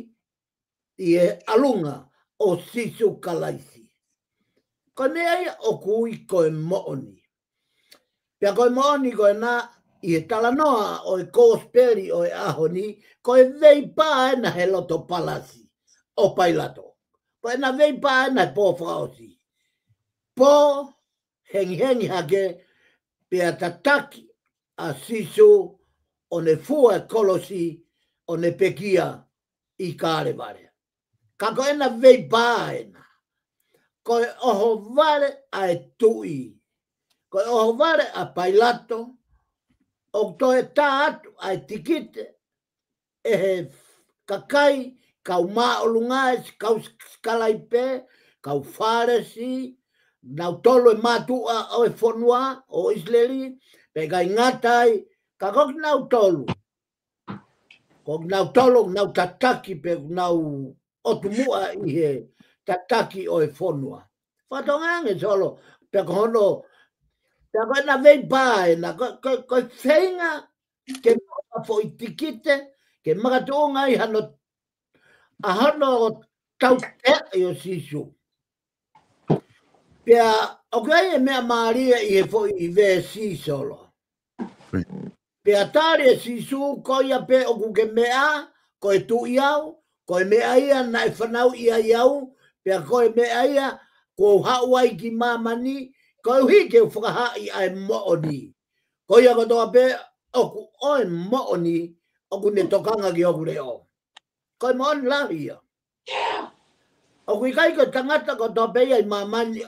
ʻi he ʻalunga ʻo Sīsū Kalaisi. Ko e meʻa ia ʻoku ui ko e moʻoni. Pea ko e moʻoni ko ena ʻi he talanoa ʻo e Kosipeli ʻo e ʻaho ni, ko e veipā ena he loto palasi ʻo Pailato. Ko ʻena veipā ena he pō fakaʻosi. Pō hengihengi hake, pea tataki ʻa Sīsū ʻo ne fua e kolosi ʻo ne pekia ʻi Kalevale. Ka ko ʻena veipā ena. Ko e ʻohovale ʻa e tuʻi. Ko e ʻohovale ʻa Pailato, ʻoku toe tā atu ʻa e tikite ʻe he kakai, kau māʻolunga ʻi he kau sikalaipe, kau Fālesi, nautolu e mātuʻa ʻo e fonua ʻo ʻIsileli, pea ʻikai ngata ai, ka ko kinautolu. Ko kinautolu, nau tataki pē, nau ʻotu muʻa ʻi he tataki ʻo e fonua. Fakatokangaʻi ange Solo, pea ko hono, pea ko ʻena veipā ena, ko, ko, ko e feinga ke maʻu ha foʻi tikite, ke makatuʻunga ai hano, ʻa hono tauteaʻi ʻo Sīsū. Pea ʻoku ʻi ai e meʻa mālie ʻi he foʻi veesi Solo. Pea tali ʻe Sīsū, ko ia pē ʻoku ke meʻa, ko e Tuʻi au, ko e meʻa ia naʻe fanauʻi ai au, pea ko e meʻa ia kuo u haʻu ai ki māmani, koeʻuhi ke u fakahaaʻi ʻa e moʻoni. Ko ia kotoa pē ʻoku ʻo e moʻoni, ʻoku ne tokanga ki hoku leʻo. Ko e moʻoni lahi ia. ʻOku ʻikai ko e tangata kotoa pē ia ʻi māmani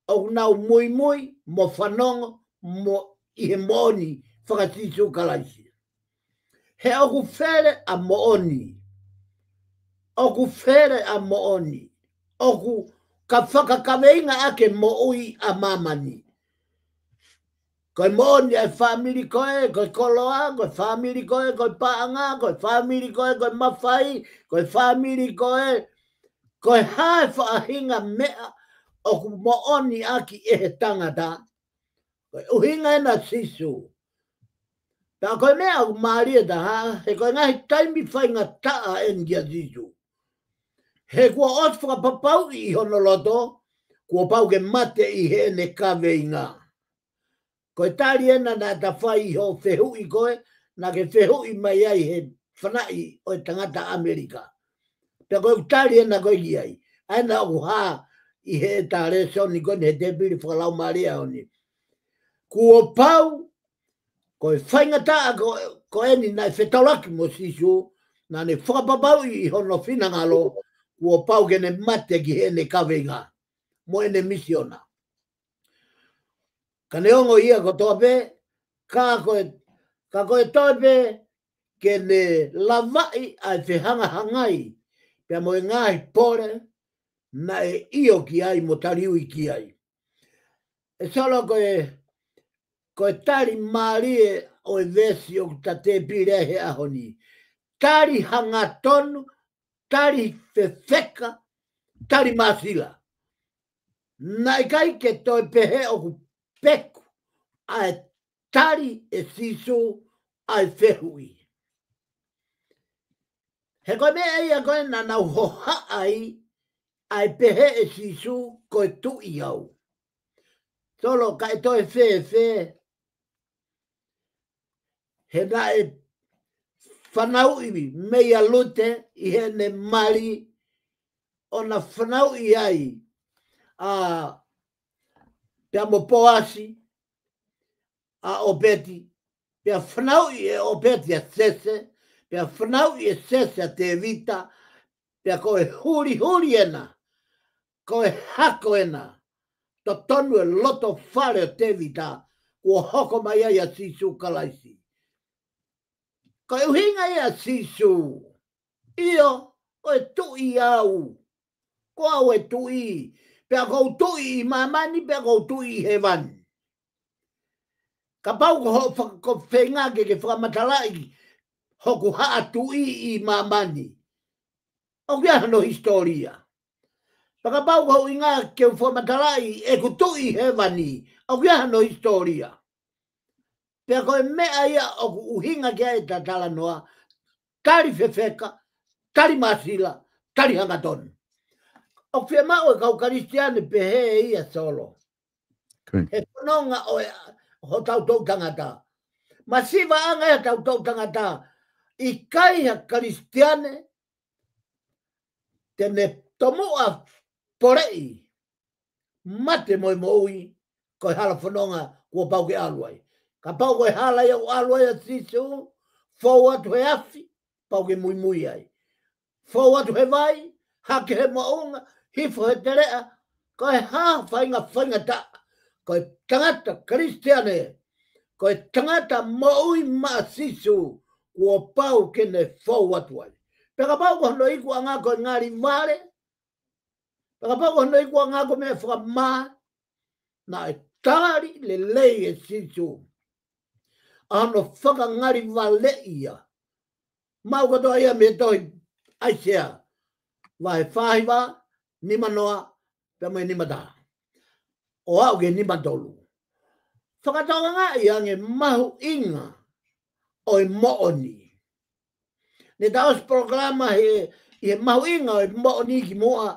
ʻoku nau muimui mo fanongo mo ʻi he moʻoni faka-Sīsū Kalaisi. He ʻoku fele ʻa moʻoni. ʻOku fele ʻa moʻoni. ʻOku ka fakakaveinga ʻaki e moʻui ʻa māmani. Ko e moʻoni ʻa e fāmili ko ē, ko e koloa, ko e fāmili ko ē, ko e paʻanga, ko e fāmili ko ē, ko e mafai, ko e fāmili ko ē, ko e hā e faʻahinga meʻa ʻoku moʻoni ʻaki ʻe he tangata. Ko e ʻuhinga ena Sīsū. Pea ko e meʻa ʻoku mālie taha, he ko e ngaahi taimi faingataʻa eni kia Sīsū. He kuo ʻosi fakapapauʻi ʻi hono loto, kuo pau ke mate ʻi heʻene kaveinga. Ko e tali ena naʻa ta fai ʻi hoʻo fehuʻi ko ē, naʻa ke fehuʻi mai ai he fanaʻi ʻo e tangata ʻAmelika. Pea ko e tali ena ko ē ki ai. ʻA ena ʻoku hā ʻi heʻeta lēsoni ko eni he tēpile fakalaumālie ʻaho ni. Kuo pau, ko e faingataʻa ko, ko eni naʻe fetaulaki mo Sīsū, naʻa ne fakapapauʻi ʻi hono finangalo, kuo pau ke ne mate ki heʻene kaveinga, mo ʻene misiona. Ka neongo ia kotoa pē, ka ko e, ka ko e toe pē, ke ne lavaʻi ʻa e fehangahangai, pea mo e ngaahi pole, naʻe ʻio ki ai mo taliui ki ai. ʻE Solo ko e, ko e tali mālie ʻo e veesi ʻoku ta tēpile he ʻaho ni. Tali hangatonu, tali fefeka, tali māsila. Naʻe ʻikai ke toe pehē ʻoku peku ʻa e tali ʻe Sīsū ʻa e fehuʻi. He ko e meʻa ia ko ē naʻa nau hohaʻa ai, ʻa e pehē ʻe Sīsū ko e Tuʻi au. Solo, kae toe fēfē. he naʻe fanauʻi meia Lute ʻi heʻene mali, ʻo na fanauʻi ai ʻa pea mo Poasi, ʻa ʻOpeti, pea fanauʻi ʻe ʻOpeti ʻa Sese, pea fanauʻi ʻe Sese ʻa Tevita, pea ko e hulihuli ena, ko e hako ena, totonu e loto fale ʻo Tevita, kuo hoko mai ai ʻa Sīsū Kalaisi. Ko e ʻuhinga ia ʻa Sīsū, ʻio, ko e tuʻi au, ko au e tuʻi, pea ʻoku ou tuʻi ʻi māmani, pea ʻoku ou tuʻi ʻi hēvani. Kapau ko hoʻo faka-, ko e feinga ke ke fakamatalaʻi hoku haʻa tuʻi ʻi māmani, ʻoku ʻi ai hano hisitōlia. Pea kapau ko hoʻo ʻuhinga ke u fakamatalaʻi ʻeku tuʻi ʻi hēvani, ʻoku ʻi ai hano hisitōlia. Pea ko e meʻa ia ʻoku ʻuhinga ki ai ʻeta talanoa, tali fefeka, tali māsila, tali hangatonu. ʻOku fiemaʻu e kau Kalisitiane pehē ia, Solo. Correct. He fononga ʻo e, hotau toʻutangata. Masivaʻanga ia hotau toʻutangata. ʻIkai ha Kalisitiane te ne tomuʻa poleʻi mate mo e moʻui, ko e hala fononga kuo pau ke ʻalu ai. Kapau ko e hala ia ʻoku ʻalu ai ʻa Sīsū, fou atu he afi, pau ke muimui ai. Fou atu he vai, hake he moʻunga, hifo he teleʻa, ko e hā faʻahinga faingataʻa, ko e tangata Kalisitiane, ko e tangata moʻui maʻa Sīsū, kuo pau ke ne fou atu ai. Pea kapau ko hono ikuʻanga ko e ngali vale, pea kapau ko hono ikuʻanga ko e meʻa fakamā, naʻe tali lelei ʻe Sīsū ʻa hono fakangali valeʻi ia. Maʻu kotoa ia mei he tohi ʻAisea, vahe fā hiva, nima noa, pea mo e nima taha. ʻO aʻu ki he nima tolu. Fakatokangaʻi ange mahuʻinga ʻo e moʻoni. Ne ta ʻosi polokalama he, ʻi he mahuʻinga ʻo e moʻoni kimuʻa,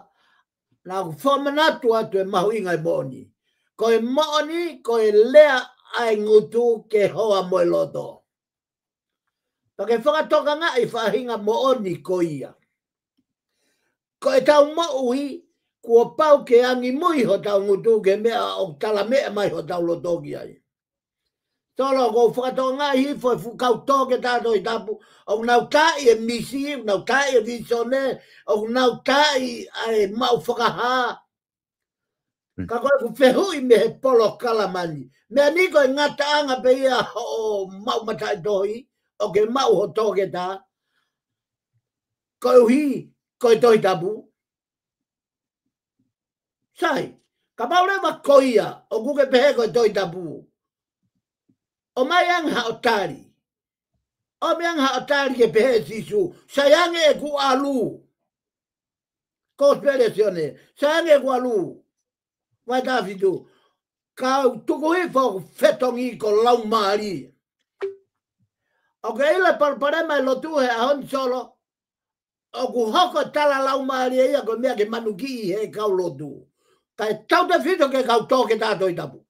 naʻa ku fakamanatu atu e mahuʻinga ʻo e moʻoni. Ko e moʻoni, ko e lea ʻa e ngutu ke hoa mo e loto. Pea ke fakatokangaʻi faʻahinga moʻoni ko ia. Ko ʻetau moʻui, kuo pau ke angimui hotau ngutu ki he meʻa ʻoku talameʻa mai hotau loto ki ai. Solo, ʻoku ou fakatokangaʻi hifo e fuʻu kau toketā Tohi Tapu, ʻoku nau taaʻi e misi, ʻoku nau taaʻi e visone, ʻoku nau taaʻi ʻa e maʻu fakahā. Mm. Ka ko ʻeku fehuʻi mei he polokalama ni, meʻa ni ko e ngataʻanga pē ia hoʻo maʻu mataʻitohi, ʻoku ke maʻu ho toketā, koeʻuhi ko e Tohi Tapu? Sai, kapau leva ko ia, ʻoku ke pehē ko e Tohi Tapu, ʻomai ange haʻo tali. ʻOmai ange haʻo tali ke pehē ʻe Sīsū, sai ange ʻeku ʻalu. Kosipeli ʻa Sione, sai ange ʻeku ʻalu. Vahe taha fitu. Kau tuku hifo ʻeku fetongi ko Laumālie. ʻOku ke ʻilo e palopalema e lotu he ʻaho ni, Solo, ʻoku hoko e tala Laumālie ia ko e meʻa ke manukiʻi he kau lotu. Kae tautefito ki he kau toketā Tohi Tapu.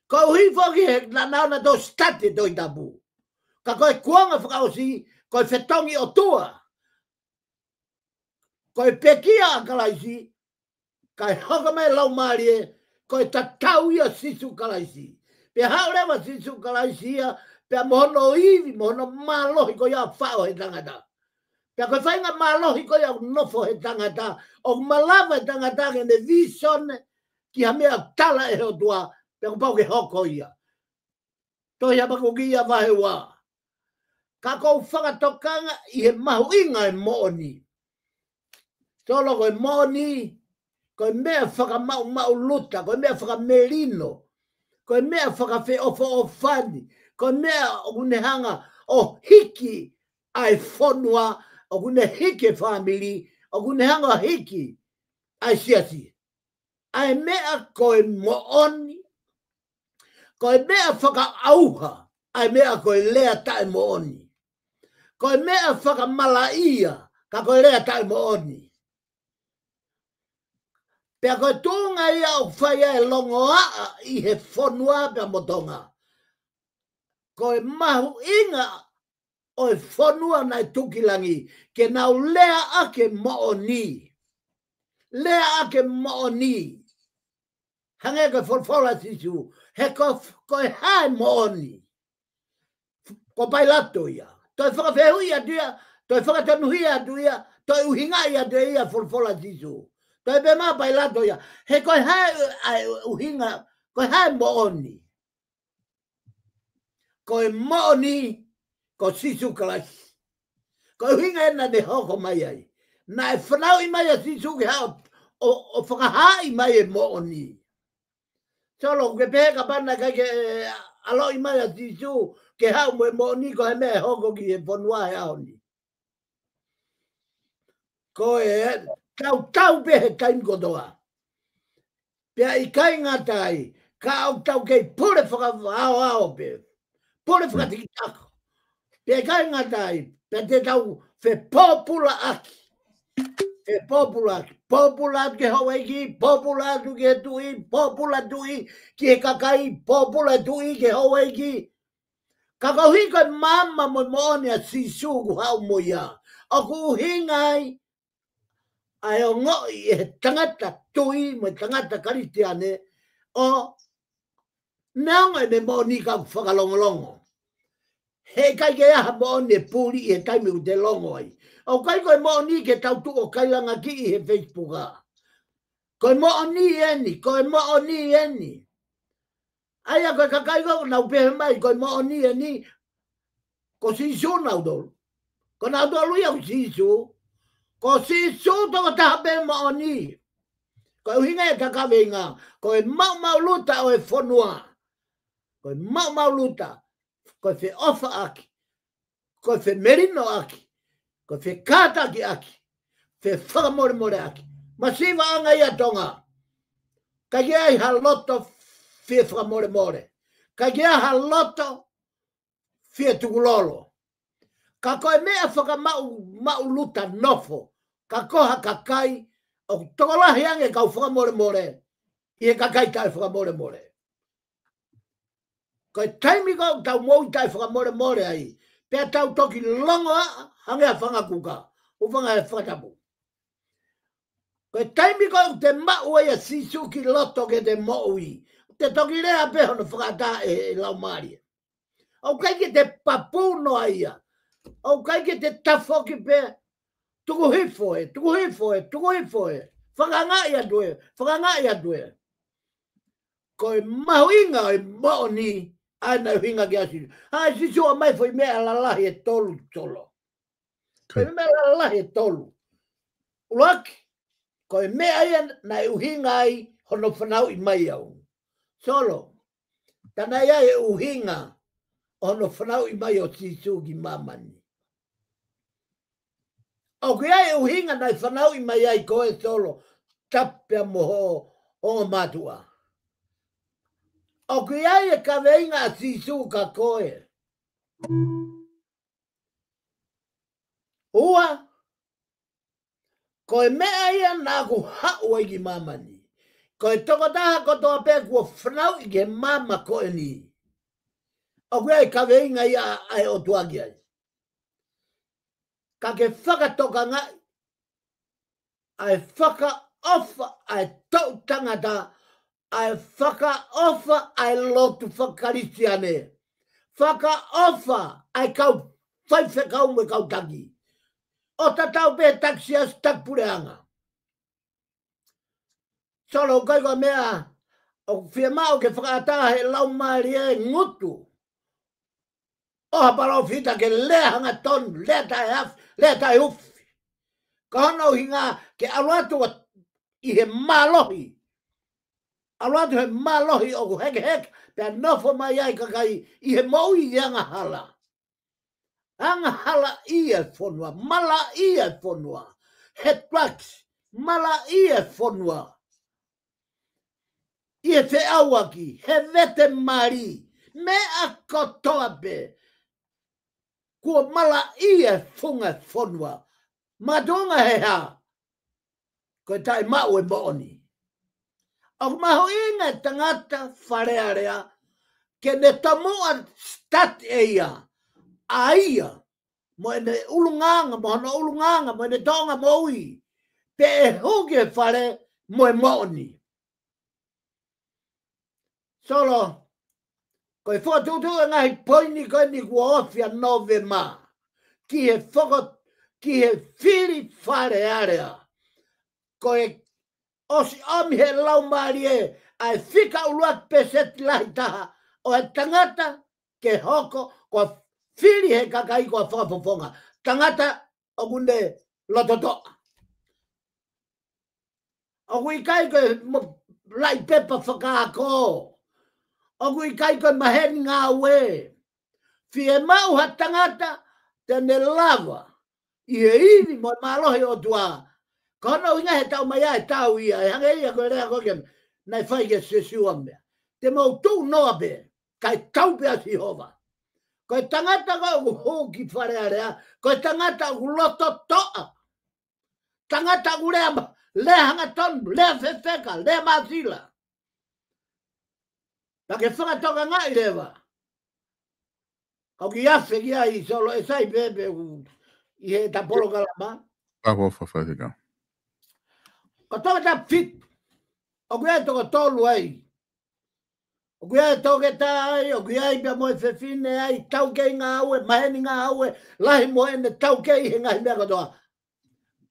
Koeʻuhi foki he naʻa nau ō ʻo study Tohi Tapu. Ka ko e kuonga fakaʻosi, ko e fetongi ʻOtua, ko e pekia ʻa Kalaisi, kae hoko mai Laumālie, ko e tatau ia Sīsū Kalaisi. Pea haʻu leva Sīsū Kalaisi ia, pea mo hono ivi, mo hono mālohi ko ia faʻo he tangata. Pea ko e faʻahinga mālohi ko ia ʻoku nofo he tangata, ʻoku malava e tangata ke ne visone ki ha meʻa tala ʻe he ʻOtua, pea kuo pau ke hoko ia. Tohi ʻa Hapakuki ia vahe ua. Ka ʻoku ou fakatokangaʻi he mahuʻinga e moʻoni. Solo, ko e moʻoni, ko e meʻa fakamaʻumaʻuluta, ko e meʻa fakamelino, ko e meʻa fakafeʻofoʻofani, ko e meʻa ʻoku ne hanga ʻo hiki ʻa e fonua, ʻoku ne hiki e fāmili, ʻoku ne hanga ʻo hiki ʻa e siasi. ʻA e meʻa ko e moʻoni, ko e meʻa fakaʻauha ʻa e meʻa ko e lea taʻemoʻoni. Ko e meʻa fakamalaʻia, ka ko e lea taʻemoʻoni. Pea ko e tuʻunga ia ʻoku fai ai e longoaʻa ʻi he fonua pea mo Tonga. Ko e mahuʻinga ʻo e fonua naʻe tuku ki langi, ke nau lea ʻaki e moʻoni. Lea ʻaki e moʻoni. Hangē ko e folofola ʻa Sīsū, he ko, ko e hā e moʻoni? Ko Pailato ia. Toe fakafehuʻi atu ia, toe fakatonuhia atu ia, toe ʻuhingaʻi atu ia e folofola ʻa Sīsū. Toe pehē mai ʻa Pailato ia, he ko e hā e, ʻa e ʻuhinga, ko e hā e moʻoni? Ko e moʻoni, ko Sīsū Kalaisi. Ko e ʻuhinga ena naʻe hoko mai ai. Naʻe fanauʻi mai ʻa Sīsū ke haʻu ʻo, ʻo fakahaaʻi mai e moʻoni. Solo, ke pehē kapau naʻe ʻikai ke ʻaloʻi mai ʻa Sīsū ke haʻu mo e moʻoni, ko e hā e meʻa ʻe hoko ki he fonua he ʻaho ni? Ko e tautau pē he taimi kotoa. Pea ʻikai ngata ai, ka ʻoku tau kei pule fakaʻaoʻao pē. Pule fakatikitaka. Pea ʻikai ngata ai, pea te tau fepōpulaʻaki. Fepōpulaʻaki. Pōpula atu ki he houʻeiki, pōpula atu ki he tuʻi, pōpula tuʻi ki he kakai, pōpula tuʻi ki he houʻeiki. Ka koeʻuhi ko e maama mo e moʻoni ʻa Sīsū ʻoku haʻu mo ia, ʻoku ʻuhinga ai ʻa e ongoʻi ʻe he tangata tui mo e tangata Kalisitiane ʻo neongo ʻene moʻoni ka ʻoku fakalongolongo. He ʻikai ke ʻi ai ha moʻoni ʻe puli ʻi he taimi ʻoku te longo ai. ʻOku ʻikai ko e moʻoni ke tau tuʻu ʻo kailanga ki he Facebook. Ko e moʻoni eni, ko e moʻoni eni. ʻA ia ko e kakai ko ē ʻoku nau pehē mai ko e moʻoni eni, ko Sīsū nautolu. Ko nautolu ia ko Sīsū. Ko Sīsū tokotaha pē moʻoni. Ko e ʻuhinga e kaveinga, ko e maʻumaʻuluta ʻo e fonua. Ko e maʻumaʻuluta, ko e feʻofaʻaki, ko e femelinoʻaki, ko e fekātakiʻaki, fefakamolemoleʻaki. Masivaʻanga ia Tonga. ʻIkai ke ʻi ai ha loto fie fakamolemole. ʻIkai ke ʻi ai ha loto fie tukulolo. Ka ko e meʻa fakamaʻumaʻuluta nofo, ka ko ha kakai ʻoku tokolahi ange kau fakamolemole ʻi he kakai taʻefakamolemole. Ko e taimi ko ē ʻoku tau moʻui taʻefakamolemole ai, pea tau toki longoaʻa hangē ha fanga kuka, ʻo fanga he fakatapu. Ko e taimi ko ē ʻoku te maʻu ai ʻa Sīsū ki loto ke te moʻui, te toki lea pē hono fakaʻatā ʻe he Laumālie. ʻOku ʻikai ke te papū noa ia. ʻOku ʻikai ke te tafoki pē. Tuku hifo ē, tuku hifo ē, tuku hifo ē. Fakaangaʻi atu ē, fakaangaʻi atu ē. Ko e mahuʻinga ʻo e moʻoni, ʻa ia naʻe ʻuhinga ki ai ʻa Sīsū. ʻA ia Sīsū ʻomai foʻi meʻa lalahi ʻe tolu Solo. Foʻi meʻa lalahi ʻe tolu. ʻUluaki, ko e meʻa ia naʻe ʻuhinga ai hono fanauʻi mai au. Solo, tā naʻe ʻi ai e ʻuhinga ʻo hono fanauʻi mai ʻo Sīsū ki māmani. ʻOku ʻi ai e ʻuhinga naʻe fanauʻi mai ai koe Solo, tapu pea mo hoʻo ongo mātuʻa. ʻOku ʻi ai e kaveinga ʻa Sīsū kia koe. Ua, ko e meʻa ia naʻa ku haʻu ai ki māmani. Ko e tokotaha kotoa pē kuo fanauʻi ki he maama ko eni, ʻoku ʻi ai e kaveinga ia ʻa e ʻOtua ki ai. Ka ke fakatokangaʻi ʻa e fakaʻofa ʻa e toʻu tangata, ʻa e fakaʻofa ʻa e lotu fakakalisitiane, fakaʻofa ʻa e kau faifekau mo e kau taki, ʻo tatau pē taki siasi, taki puleʻanga. Solo, ʻoku ʻikai ko e meʻa ʻoku fiemaʻu ke fakaʻatā he Laumālie e ngutu ʻo ha palōfita ke lea hangatonu, lea taʻeafi, lea taʻeufi. Ka hono ʻuhinga ke ʻalu atu ʻi he mālohi. ʻAlu atu he mālohi ʻoku hekeheke, pea nofo mai ai kakai ʻi he moʻui ʻi he angahala. Angahalaʻia e fonua, malaʻia e fonua. He drugs, malaʻia e fonua. ʻI he feʻauaki, he vete mali, meʻa kotoa pē. Kuo malaʻia e funga e fonua. Makatuʻunga he hā? Ko e taʻemaʻu e moʻoni. ʻOku mahuʻinga e tangata Fale Alea, ke ne tomuʻa start ʻe ia ʻa ia mo ʻene ʻulungaanga, mo hono ʻulungaanga, mo ʻene toʻonga moʻui, pea ʻe hū ki he fale mo e moʻoni. Solo, ko e fokotuʻutuʻu e ngaahi poini ko eni kuo ofi ʻa Nōvema ki he foko, ki he fili Fale Alea. Ko e ʻosi ʻomi he laumālie ʻa e fika ʻuluaki pēseti lahi taha ʻo e tangata ke hoko ko e fili he kakai ko e fakafofonga. Tangata ʻoku ne lototoʻa. ʻOku ʻikai ko e mo-, laʻi pepa fakaako. ʻOku ʻikai ko e maheni ngāue. Fiemaʻu ha tangata te ne lava ʻi he ivi mo e mālohi ʻo e ʻOtua. Ko hono ʻuhinga he taʻu mai ʻa e tau ia, ʻe hangē ia ko e lea ko ē naʻe fai kia Siosiua meʻa. Te mou tuʻu noa pē, kae tau pē ʻa Sihova. Ko e tangata ko ē ʻoku hū ki Fale Alea, ko e tangata ʻoku lototoʻa. Tangata ʻoku lea ma-, lea hangatonu, lea fefeka, lea māsila. Pea ke fakatokangaʻi leva. Kau kiʻi afe ki ai Solo, ʻe sai pē pē ʻoku ʻi he ta polokalama. Ka ko fa fa te ka. Ko toko ta fitu. ʻOku ʻi ai toko tolu ai. ʻOku ʻi ai toketā ai, ʻoku ʻi ai pea mo e fefine ai, taukei ngāue, maheni ngāue, lahi mo ʻene taukei he ngaahi meʻa kotoa.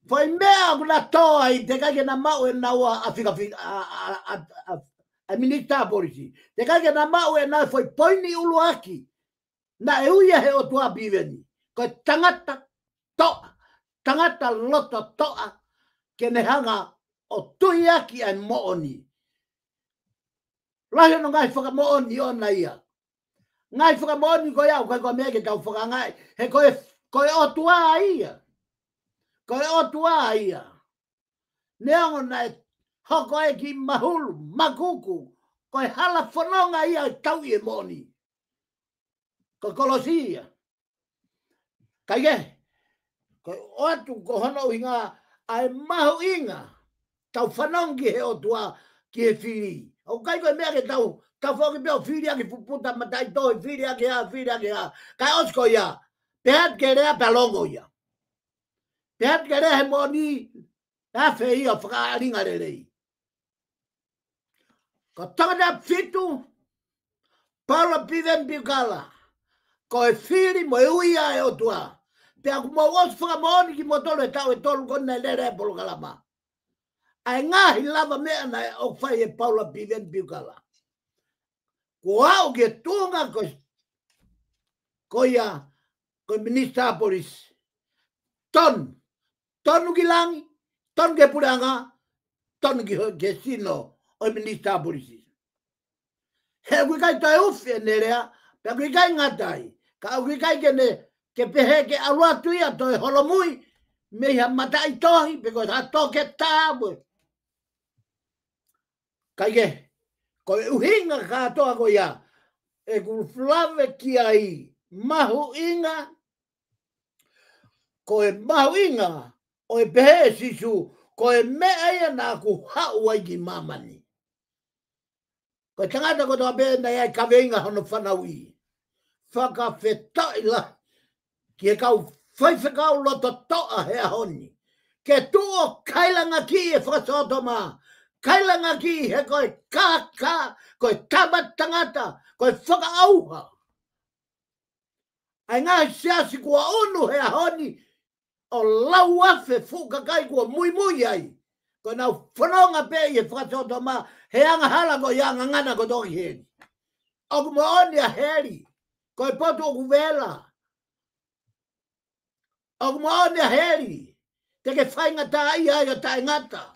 Foʻi meʻa ʻoku na tō ai, teʻeki ke na maʻu ʻe naua ʻa fika fi-, ʻa, ʻa, ʻa, ʻa, ʻa Minisitā Polisi. Teʻeki ke na maʻu ʻe naua foʻi poini ʻuluaki naʻe ui ia he ʻOtua Piveni. Ko e tangata toʻa, tangata lototoʻa, ke ne hanga ʻo tuiaki ʻa e moʻoni. Lahi hono ngaahi fakamoʻoni ʻoʻona ia. Ngaahi fakamoʻoni ko ia, ʻoku ʻikai ko e meʻa ke tau fakaangaʻi. He ko e, ko e ʻOtua ia. Ko e ʻOtua ia. Neongo naʻe hoko e kiʻi mahulu, makuku, ko e hala fononga ia ʻe tauʻi e moʻoni. Ko e kolosi ia. Kae kehe, ko e ʻoatu ko hono ʻuhinga ʻa e mahuʻinga, tau fanongo ki he ʻOtua, ki he fili. ʻOku ʻikai ko e meʻa ke tau, tau foki pē ʻo fili ʻaki fuputa mataʻitohi, fili ʻaki ʻa, fili ʻaki ʻa. Kae ʻosi ko ia, pehē atu ke lea pea longo ia. Pehē atu ke lea he moʻoni, ʻe afe ia ʻo fakaʻalinga lelei. Ko tangata fitu, Paula Piveni Piukala, ko e fili mo e ui ia ʻa e ʻOtua. Pea ʻoku mau ʻosi fakamoʻoni kimoutolu he taʻu ʻe tolu ko eni naʻe lele ai e polokalama. ʻA e ngaahi lavameʻa naʻe ʻoku fai ʻe Paula Piveni Piukala. Kuo aʻu ki he tuʻunga ko, ko ia, ko e Minisitā Polisi. Tonu, tonu ki langi, tonu ki he puleʻanga, tonu ki ho-, ki he sino ʻo e Minisitā Polisi. He ʻoku ʻikai toe ufi ʻene lea, pea ʻoku ʻikai ngata ai, ka ʻoku ʻikai ke ne, ke pehē ke ʻalu atu ia toe holomui, mei ha mataʻitohi, pe ko ha toketā mo e. Kae kehe, ko e ʻuhinga kātoa ko ia, ʻeku lave ki ai mahuʻinga, ko e mahuʻinga, ʻo e pehē ʻe Sīsū, ko e meʻa ia naʻa ku haʻu ai ki māmani. Ko e tangata kotoa pē naʻe ʻi ai e kaveinga hono fanauʻi. Fakafetaʻi lahi ki he kau faifekau lototoʻa he ʻaho ni. Ke tuʻu ʻo kailangakiʻi e fakasōtoma. Kailangakiʻi he ko e kākā, ko e tama tangata, ko e fakaʻauha. ʻA e ngaahi siasi kuo ʻunu he ʻaho ni, ʻo lauafe fuʻu kakai kuo muimui ai. Ko ʻenau fononga pē ʻi he fakasōtoma, he angahala ko ia ngangana kotoa ki heli. ʻOku moʻoni ʻa heli. Ko e potu ʻoku vela. ʻOku moʻoni ʻa heli. Te ke faingataʻaʻia ai ʻo taʻengata.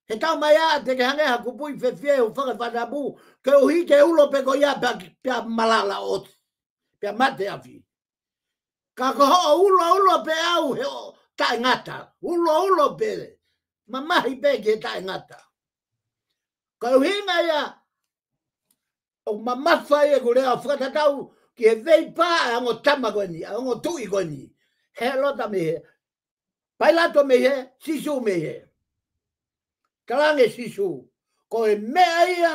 He taʻu mai ā, te ke hangē ha kupuʻi fefie ʻo fakafatapu. Koeʻuhi ke ulo pē ko ia pea, pea malala ʻo pea mate afi. Ka ko hoʻo uloulo pē au he ʻo taʻengata. Uloulo pē. Mamahi pē ki he taʻengata. Ko e ʻuhinga ia, ʻoku mamafa ia ʻeku lea ʻo fakatatau ki he veipā ʻa e ongo tama ko eni, ʻa e ongo tuʻi ko eni. Hēlota mei hē. Pailato mei hē, Sīsū mei hē. Talaange Sīsū, ko e meʻa ia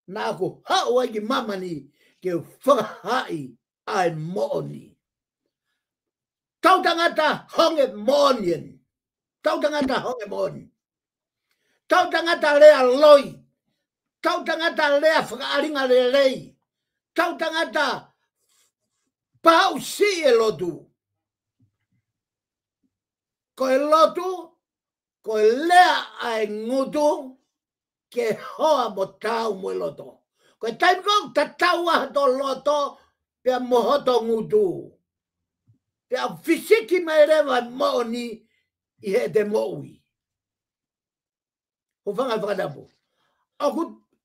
naʻa ku haʻu ai ki māmani, ke u fakahaaʻi ʻa e moʻoni. Tau tangata honge moʻoni eni. Tau tangata honge moʻoni. Tau tangata lea loi. Tau tangata lea fakaʻalinga lelei. Tau tangata pāusi e lotu. Ko e lotu, ko e lea ʻa e ngutu, ke hoa mo tau mo e loto. Ko e taimi ko ē ʻoku tatau ai hoto loto, pea mo hoto ngutu. Pea fisiki mai leva moʻoni ʻi heʻete moʻui. Hūfanga he fakatapu. ʻOku,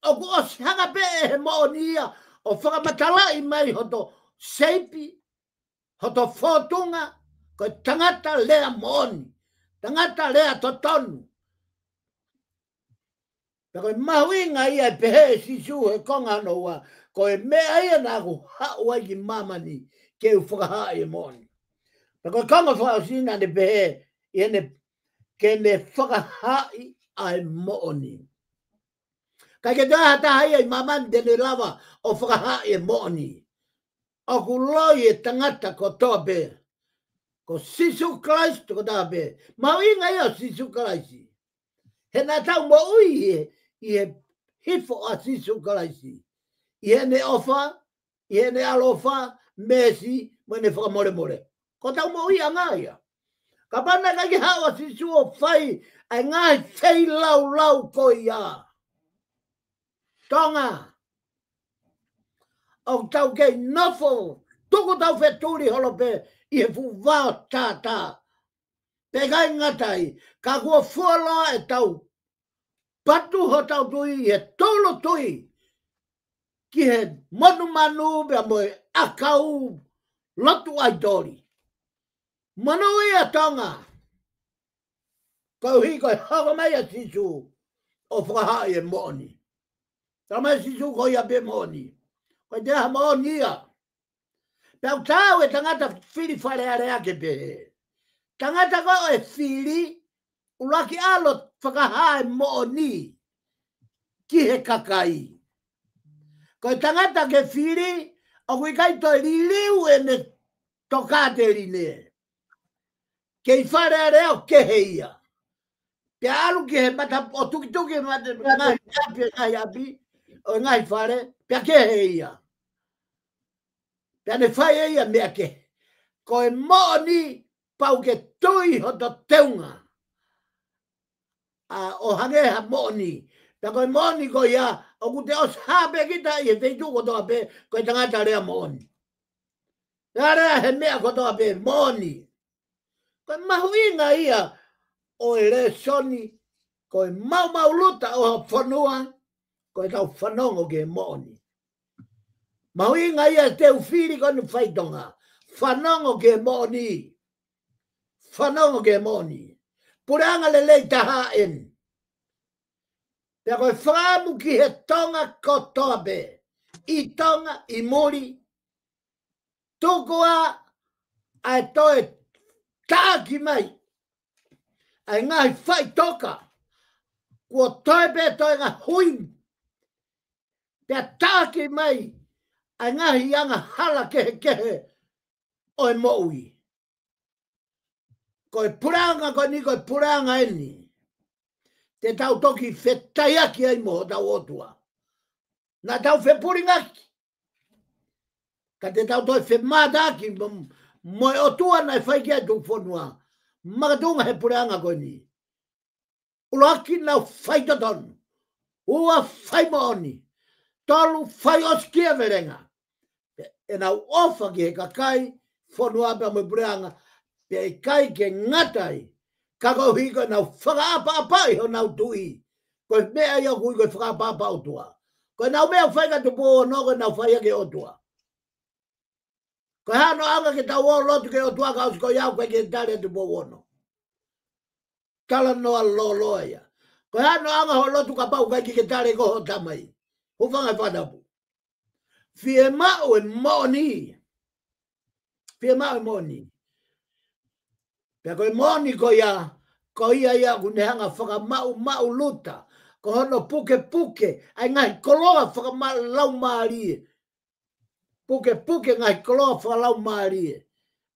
ʻoku ʻosi hanga pē ʻe he moʻoni ia ʻo fakamatalaʻi mai hoto seipi, hoto fōtunga, ko e tangata lea moʻoni, tangata lea totonu. Pea ko e mahuʻinga ia ʻe pehē ʻe Sīsū he konga hono ua, ko e meʻa ia naʻa ku haʻu ai ki māmani ke u fakahaaʻi e moʻoni. Pea ko e konga fakaʻosi naʻa ne pehē, ʻi heʻene, ke ne fakahaaʻi ʻa e moʻoni. ʻIkai ke toe ʻi ai ha taha ia ʻi māmani te ne lava ʻo fakahaaʻi e moʻoni. ʻOku loi e tangata kotoa pē. Ko Sīsū Kalaisi tokotaha pē. Mahuʻinga ia ʻo Sīsū Kalaisi. He naʻa tau moʻui ʻi he, ʻi he hifo ʻa Sīsū Kalaisi. ʻI heʻene ʻofa, ʻi heʻene ʻaloʻofa, meesi, mo ʻene fakamolemole. Ko ʻetau moʻuiʻanga ia. Kapau naʻe ʻikai ke haʻu ʻa Sīsū ʻo fai ʻa e ngaahi feilaulau ko ia, Tonga, ʻoku tau kei nofo, tuku tau fetuli holo pē ʻi he fuʻu vao tātā. Pea ʻikai ngata ai, ka kuo fuoloa ʻetau patu hotau tui ʻi he tūʻulutui ki he monumanu pea mo e ʻakau lotu ʻaitoli. Monūʻia Tonga. Koeʻuhi ko e hoko mai ʻa Sīsū ʻo fakahaaʻi e moʻoni. Talamai ʻe Sīsū ko ia pē moʻoni. ʻIkai toe ʻi ai ha moʻoni ia. Pea ʻoku taau e tangata fili Fale Alea ke pehē. Tangata ko ē ʻe fili, ʻuluaki ʻalu ʻo fakahā e moʻoni ki he kakai. Ko e tangata ke fili, ʻoku ʻikai toe liliu ʻene tokāteline. Kei Fale Alea ʻo kehe ia. Pea ʻalu ki he mata ʻo tukituki mata, ngaahi ʻapi, ngaahi ʻapi, ʻo ngaahi fale, pea kehe ia. Pea ne fai ʻe ia meʻa kehe. Ko e moʻoni pau ke tui hoto teunga. ʻA, ʻo hangē ha moʻoni. Pea ko e moʻoni ko ia, ʻoku te ʻosi hā pē kita ʻi he feituʻu kotoa pē, ko e tangata lea moʻoni. Lea lea he meʻa kotoa pē, moʻoni. Ko e mahuʻinga ia ʻo e lēsoni, ko e maumau luta ʻo ha fonua, ko ʻetau fanongo ki he moʻoni. Mahuʻinga ia te u fili ko eni fai Tonga. Fanongo ki he moʻoni. Fanongo ki he moʻoni. Puleʻanga lelei taha eni. Pea ko e fakaʻamu ki he Tonga kotoa pē. ʻI Tonga, ʻi muli. Tuku ā ʻa e toe taʻaki mai ʻa e ngaahi faʻitoka. Kuo toe pē toe ngaahi hui. Pea taʻaki mai ʻa e ngaahi angahala kehekehe ʻo e moʻui. Ko e puleʻanga ko eni, ko e puleʻanga eni te tau toki fetaiaki ai mo hotau ʻOtua. Naʻa tau fepulingaki. Ka te tau toe femātaaki mo, mo e ʻOtua naʻe fai ki ai e tuʻufonua. Makatuʻunga he puleʻanga ko eni. ʻUluaki, nau fai totonu. Ua, fai moʻoni. Tolu, fai ʻosikiavelenga. Pea ʻenau ʻofa ki he kakai, fonua pea mo e puleʻanga, pea ʻikai ke ngata ai. Ka koeʻuhi ko ʻenau fakaʻapaʻapaʻi honau tui. Ko e meʻa ia ʻoku ui ko e fakaʻapaʻapa ʻOtua. Ko ʻenau meʻa ʻoku fai kia Tupou Ono, ko ʻenau fai ia ki he ʻOtua. Ko e hā hono ʻaonga ke tau ō ʻo lotu ki he ʻOtua ka ʻosi ko ia ʻoku ʻikai ke tali ʻe Tupou Ono? Talanoa lōloa ia. Ko e hā hono ʻaonga hoʻo lotu kapau ʻoku ʻikai ke tali ʻe koe ho tamai? Hūfanga he fakatapu. Fiemaʻu e moʻoni. Fiemaʻu e moʻoni. Pea ko e moʻoni ko ia, ko ia ia ʻoku ne hanga fakamaʻumaʻuluta. Ko hono pukepuke ʻa e ngaahi koloa fakalaumālie. pukepuke ngaahi koloa fakalaumālie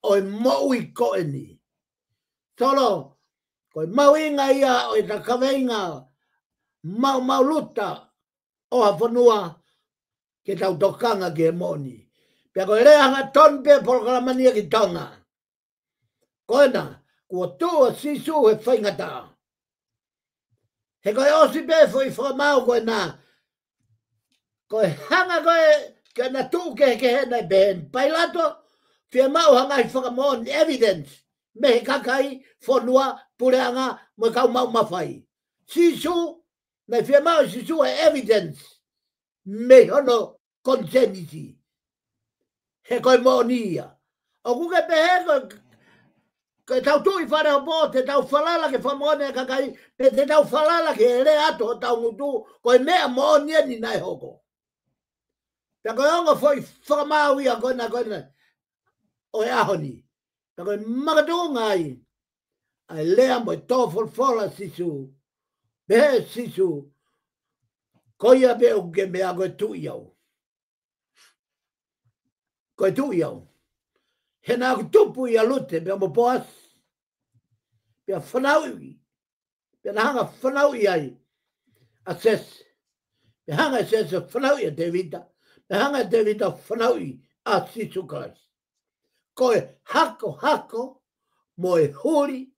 ʻo e moʻui ko eni. Solo, ko e mahuʻinga ia ʻo ʻeta kaveinga maumau luta ʻo ha fonua ke tau tokanga ki he moʻoni. Pea ko e lea hangatonu pē polokalama ni ia ki Tonga. Ko ena, kuo tuʻu ʻa Sīsū he faingataʻa. He ko e ʻosi pē foʻi fakamaau ko ena. Ko e hanga ko ē ke na tuʻu kehekehe naʻe pehē ʻe Pailato, fiemaʻu ha ngaahi fakamoʻoni, evidence, mei he kakai, fonua, puleʻanga, mo e kau maʻu mafai. Sīsū, naʻe fiemaʻu ʻe Sīsū e evidence mei hono konisēnisi. He ko e moʻoni ia. ʻOku ke pehē ko, ko e tau tuʻu ʻi fale hopo, te tau falala ki he fakamoʻoni ʻa e kakai, pe te tau falala ki he lea atu hotau ngutu, ko e meʻa moʻoni eni naʻe hoko. Pea ko e ongo foʻi fakamaau ia ko ena ko ena ʻo e ʻaho ni. Pea ko e makatuʻunga ai ʻa e lea mo e tō folofola ʻa Sīsū. Pehē ʻe Sīsū, ko ia pē ʻoku ke meʻa ko e Tuʻi au. Ko e Tuʻi au. He naʻa ku tupu ʻia Lute pea mo Poasi. Pea fanauʻi. Pea na hanga fanauʻi ai ʻa Sese. Pea hanga ʻe Sese fanauʻi ʻa Tēvita. Pea hanga ʻe Tēvita fanauʻi ʻa Sīsū Kalaisi. Ko e hakohako mo e huli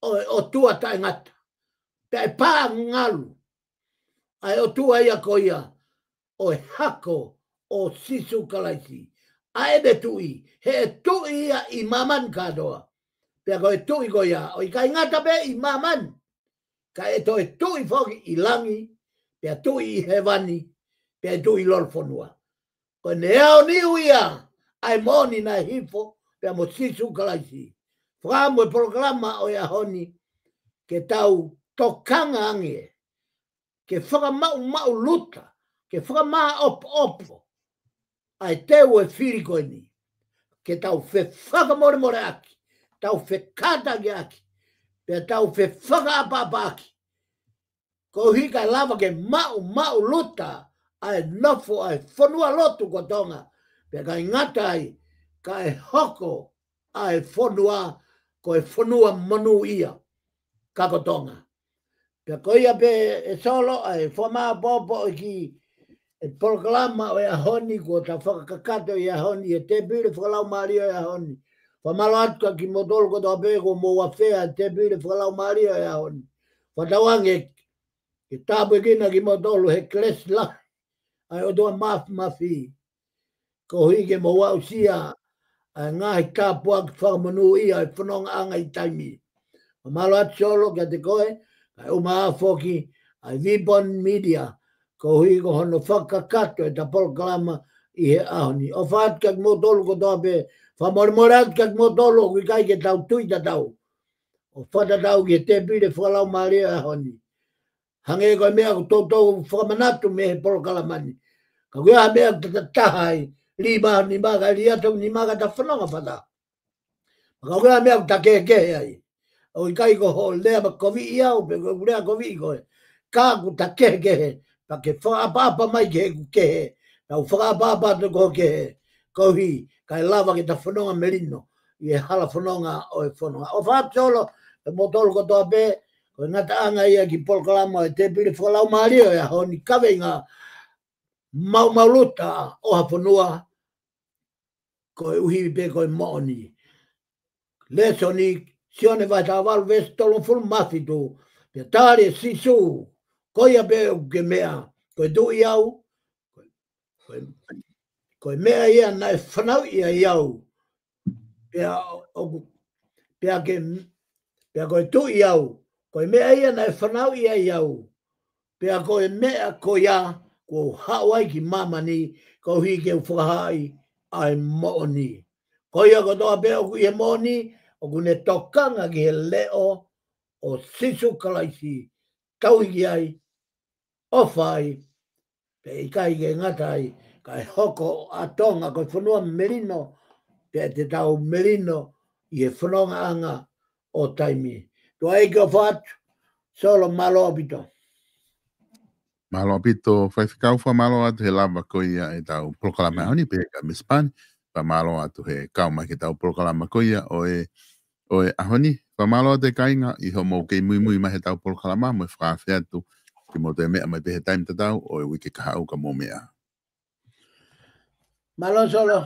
ʻo e ʻOtua taʻengata. Pea ʻe pā ngalu ʻa e ʻOtua ia ko ia ʻo e hako ʻo Sīsū Kalaisi. ʻA ʻene tuʻi, he ʻe tuʻi ia ʻi māmani kātoa. Pea ko e tuʻi ko ia, ʻo ʻikai ngata pē ʻi māmani. Ka ʻe toe tuʻi foki ʻi langi, pea tuʻi ʻi hēvani, pea tuʻi ʻi lolofonua. Ko ʻene aoniu ia, ʻa e moʻoni naʻe hifo, pea mo Sīsū Kalaisi. Fakaʻamu e polokalama ʻo e ʻaho ni, ke tau tokanga ange, ke fakamaʻumaʻuluta, ke fakamāʻopoʻopo ʻa e teu e fili ko eni. Ke tau fefakamolemoleʻaki, tau fekātakiʻaki, pea tau fefakaʻapaʻapaʻaki. Koeʻuhi kae lava ke maʻumaʻuluta ʻa e nofo ʻa e fonua lotu ko Tonga. Pea ʻikai ngata ai, kae hoko ʻa e fonua ko e fonua monūʻia ka ko Tonga. Pea ko ia pē ʻe Solo ʻa e fakamāʻopoʻopo ʻo e kiʻi polokalama ʻo e ʻaho ni kuo ta fakakakato ʻi he ʻaho ni he tēpile fakalaumālie ʻo e ʻaho ni. Fakamālō atu kia kimoutolu kotoa pē kuo mou afea he tēpile fakalaumālie ʻo e ʻaho ni. Fakatauange ke tāpuekina kimoutolu he kelesi lahi ʻa e ʻOtua Māfimafi. Koeʻuhi ke mou aʻusia ʻa e ngaahi tāpuaki fakamonūʻia ʻa e fonongaʻanga ʻi taimi. Fakamālō atu Solo kiate koe, kae ʻumaʻā foki ʻa e Vipon Media, koeʻuhi ko hono fakakakato ʻeta polokalama ʻi he ʻaho ni. ʻOfa atu kia kimoutolu kotoa pē, fakamolemole atu kia kimoutolu ʻoku ʻikai ke tau tui tatau ʻo fakatatau ki he tēpile fakalaumālie ʻo e ʻaho ni. Hangē ko e meʻa ʻoku toutou fakamanatu mei he polokalama ni. Ka ʻoku ʻi ai ha meʻa ʻoku ta taha ai, lima, nima, kae lī atu, nima, kae ta fononga fakataha. Ka ʻoku ʻi ai ha meʻa ʻoku ta kehekehe ai. ʻOku ʻikai ko hoʻo lea ma koviʻi au, pe ko e lea koviʻi koe. Ka ʻoku ta kehekehe, pea ke fakaʻapaʻapa mai ki heʻeku kehe. Tau fakaʻapaʻapa atu ki hoʻo kehe. Koeʻuhi, kae lava ke ta fononga melino ʻi he hala fononga ʻo e fononga. ʻOfa atu Solo, ʻe moutolu kotoa pē, ko e ngataʻanga ia ki he polokalama ʻo e tēpile fakalaumālie ʻo e ʻaho ni, kaveinga maumau luta ʻo ha fonua koeʻuhi pē ko e moʻoni. Lēsoni, Sione vahe taha valu veesi tolungofulu mā fitu, pea tali ʻe Sīsū, ko ia pē ʻoku ke meʻa ko e Tuʻi au, ko e, ko e meʻa ia naʻe fanauʻi ai au. Pea ʻoku, pea ke, pea ko e Tuʻi au, ko e meʻa ia naʻe fanauʻi ai au. Pea ko e meʻa ko ia kuo u haʻu ai ki māmani, koeʻuhi ke u fakahaaʻi ʻa e moʻoni. Ko ia kotoa pē ʻoku ʻi he moʻoni, ʻoku ne tokanga ki he leʻo ʻo Sīsū Kalaisi, tauhi ki ai, ʻofa ai, pea ʻikai ke ngata ai, kae hoko ʻa Tonga ko e fonua melino, pea te tau melino ʻi he fonongaʻanga ʻo taimi. Tuʻa ʻEiki, ʻofa atu, Solo, mālō ʻaupito. Mālō ʻaupito faifekau, fakamālō atu he lava ko ia ʻetau polokalama ʻaho ni, pehē kia Miss Pani. Fakamālō atu he kau mai ki heʻetau polokalama ko ia ʻo e, ʻo e ʻaho ni. Fakamālō atu e kāinga ʻi hoʻomou kei muimui mai heʻetau polokalama, mo e fakaafe atu kimoutolu e meʻa mai pē he taimi tatau ʻo e uike kahaʻu ka mou meʻa. Mālō Solo.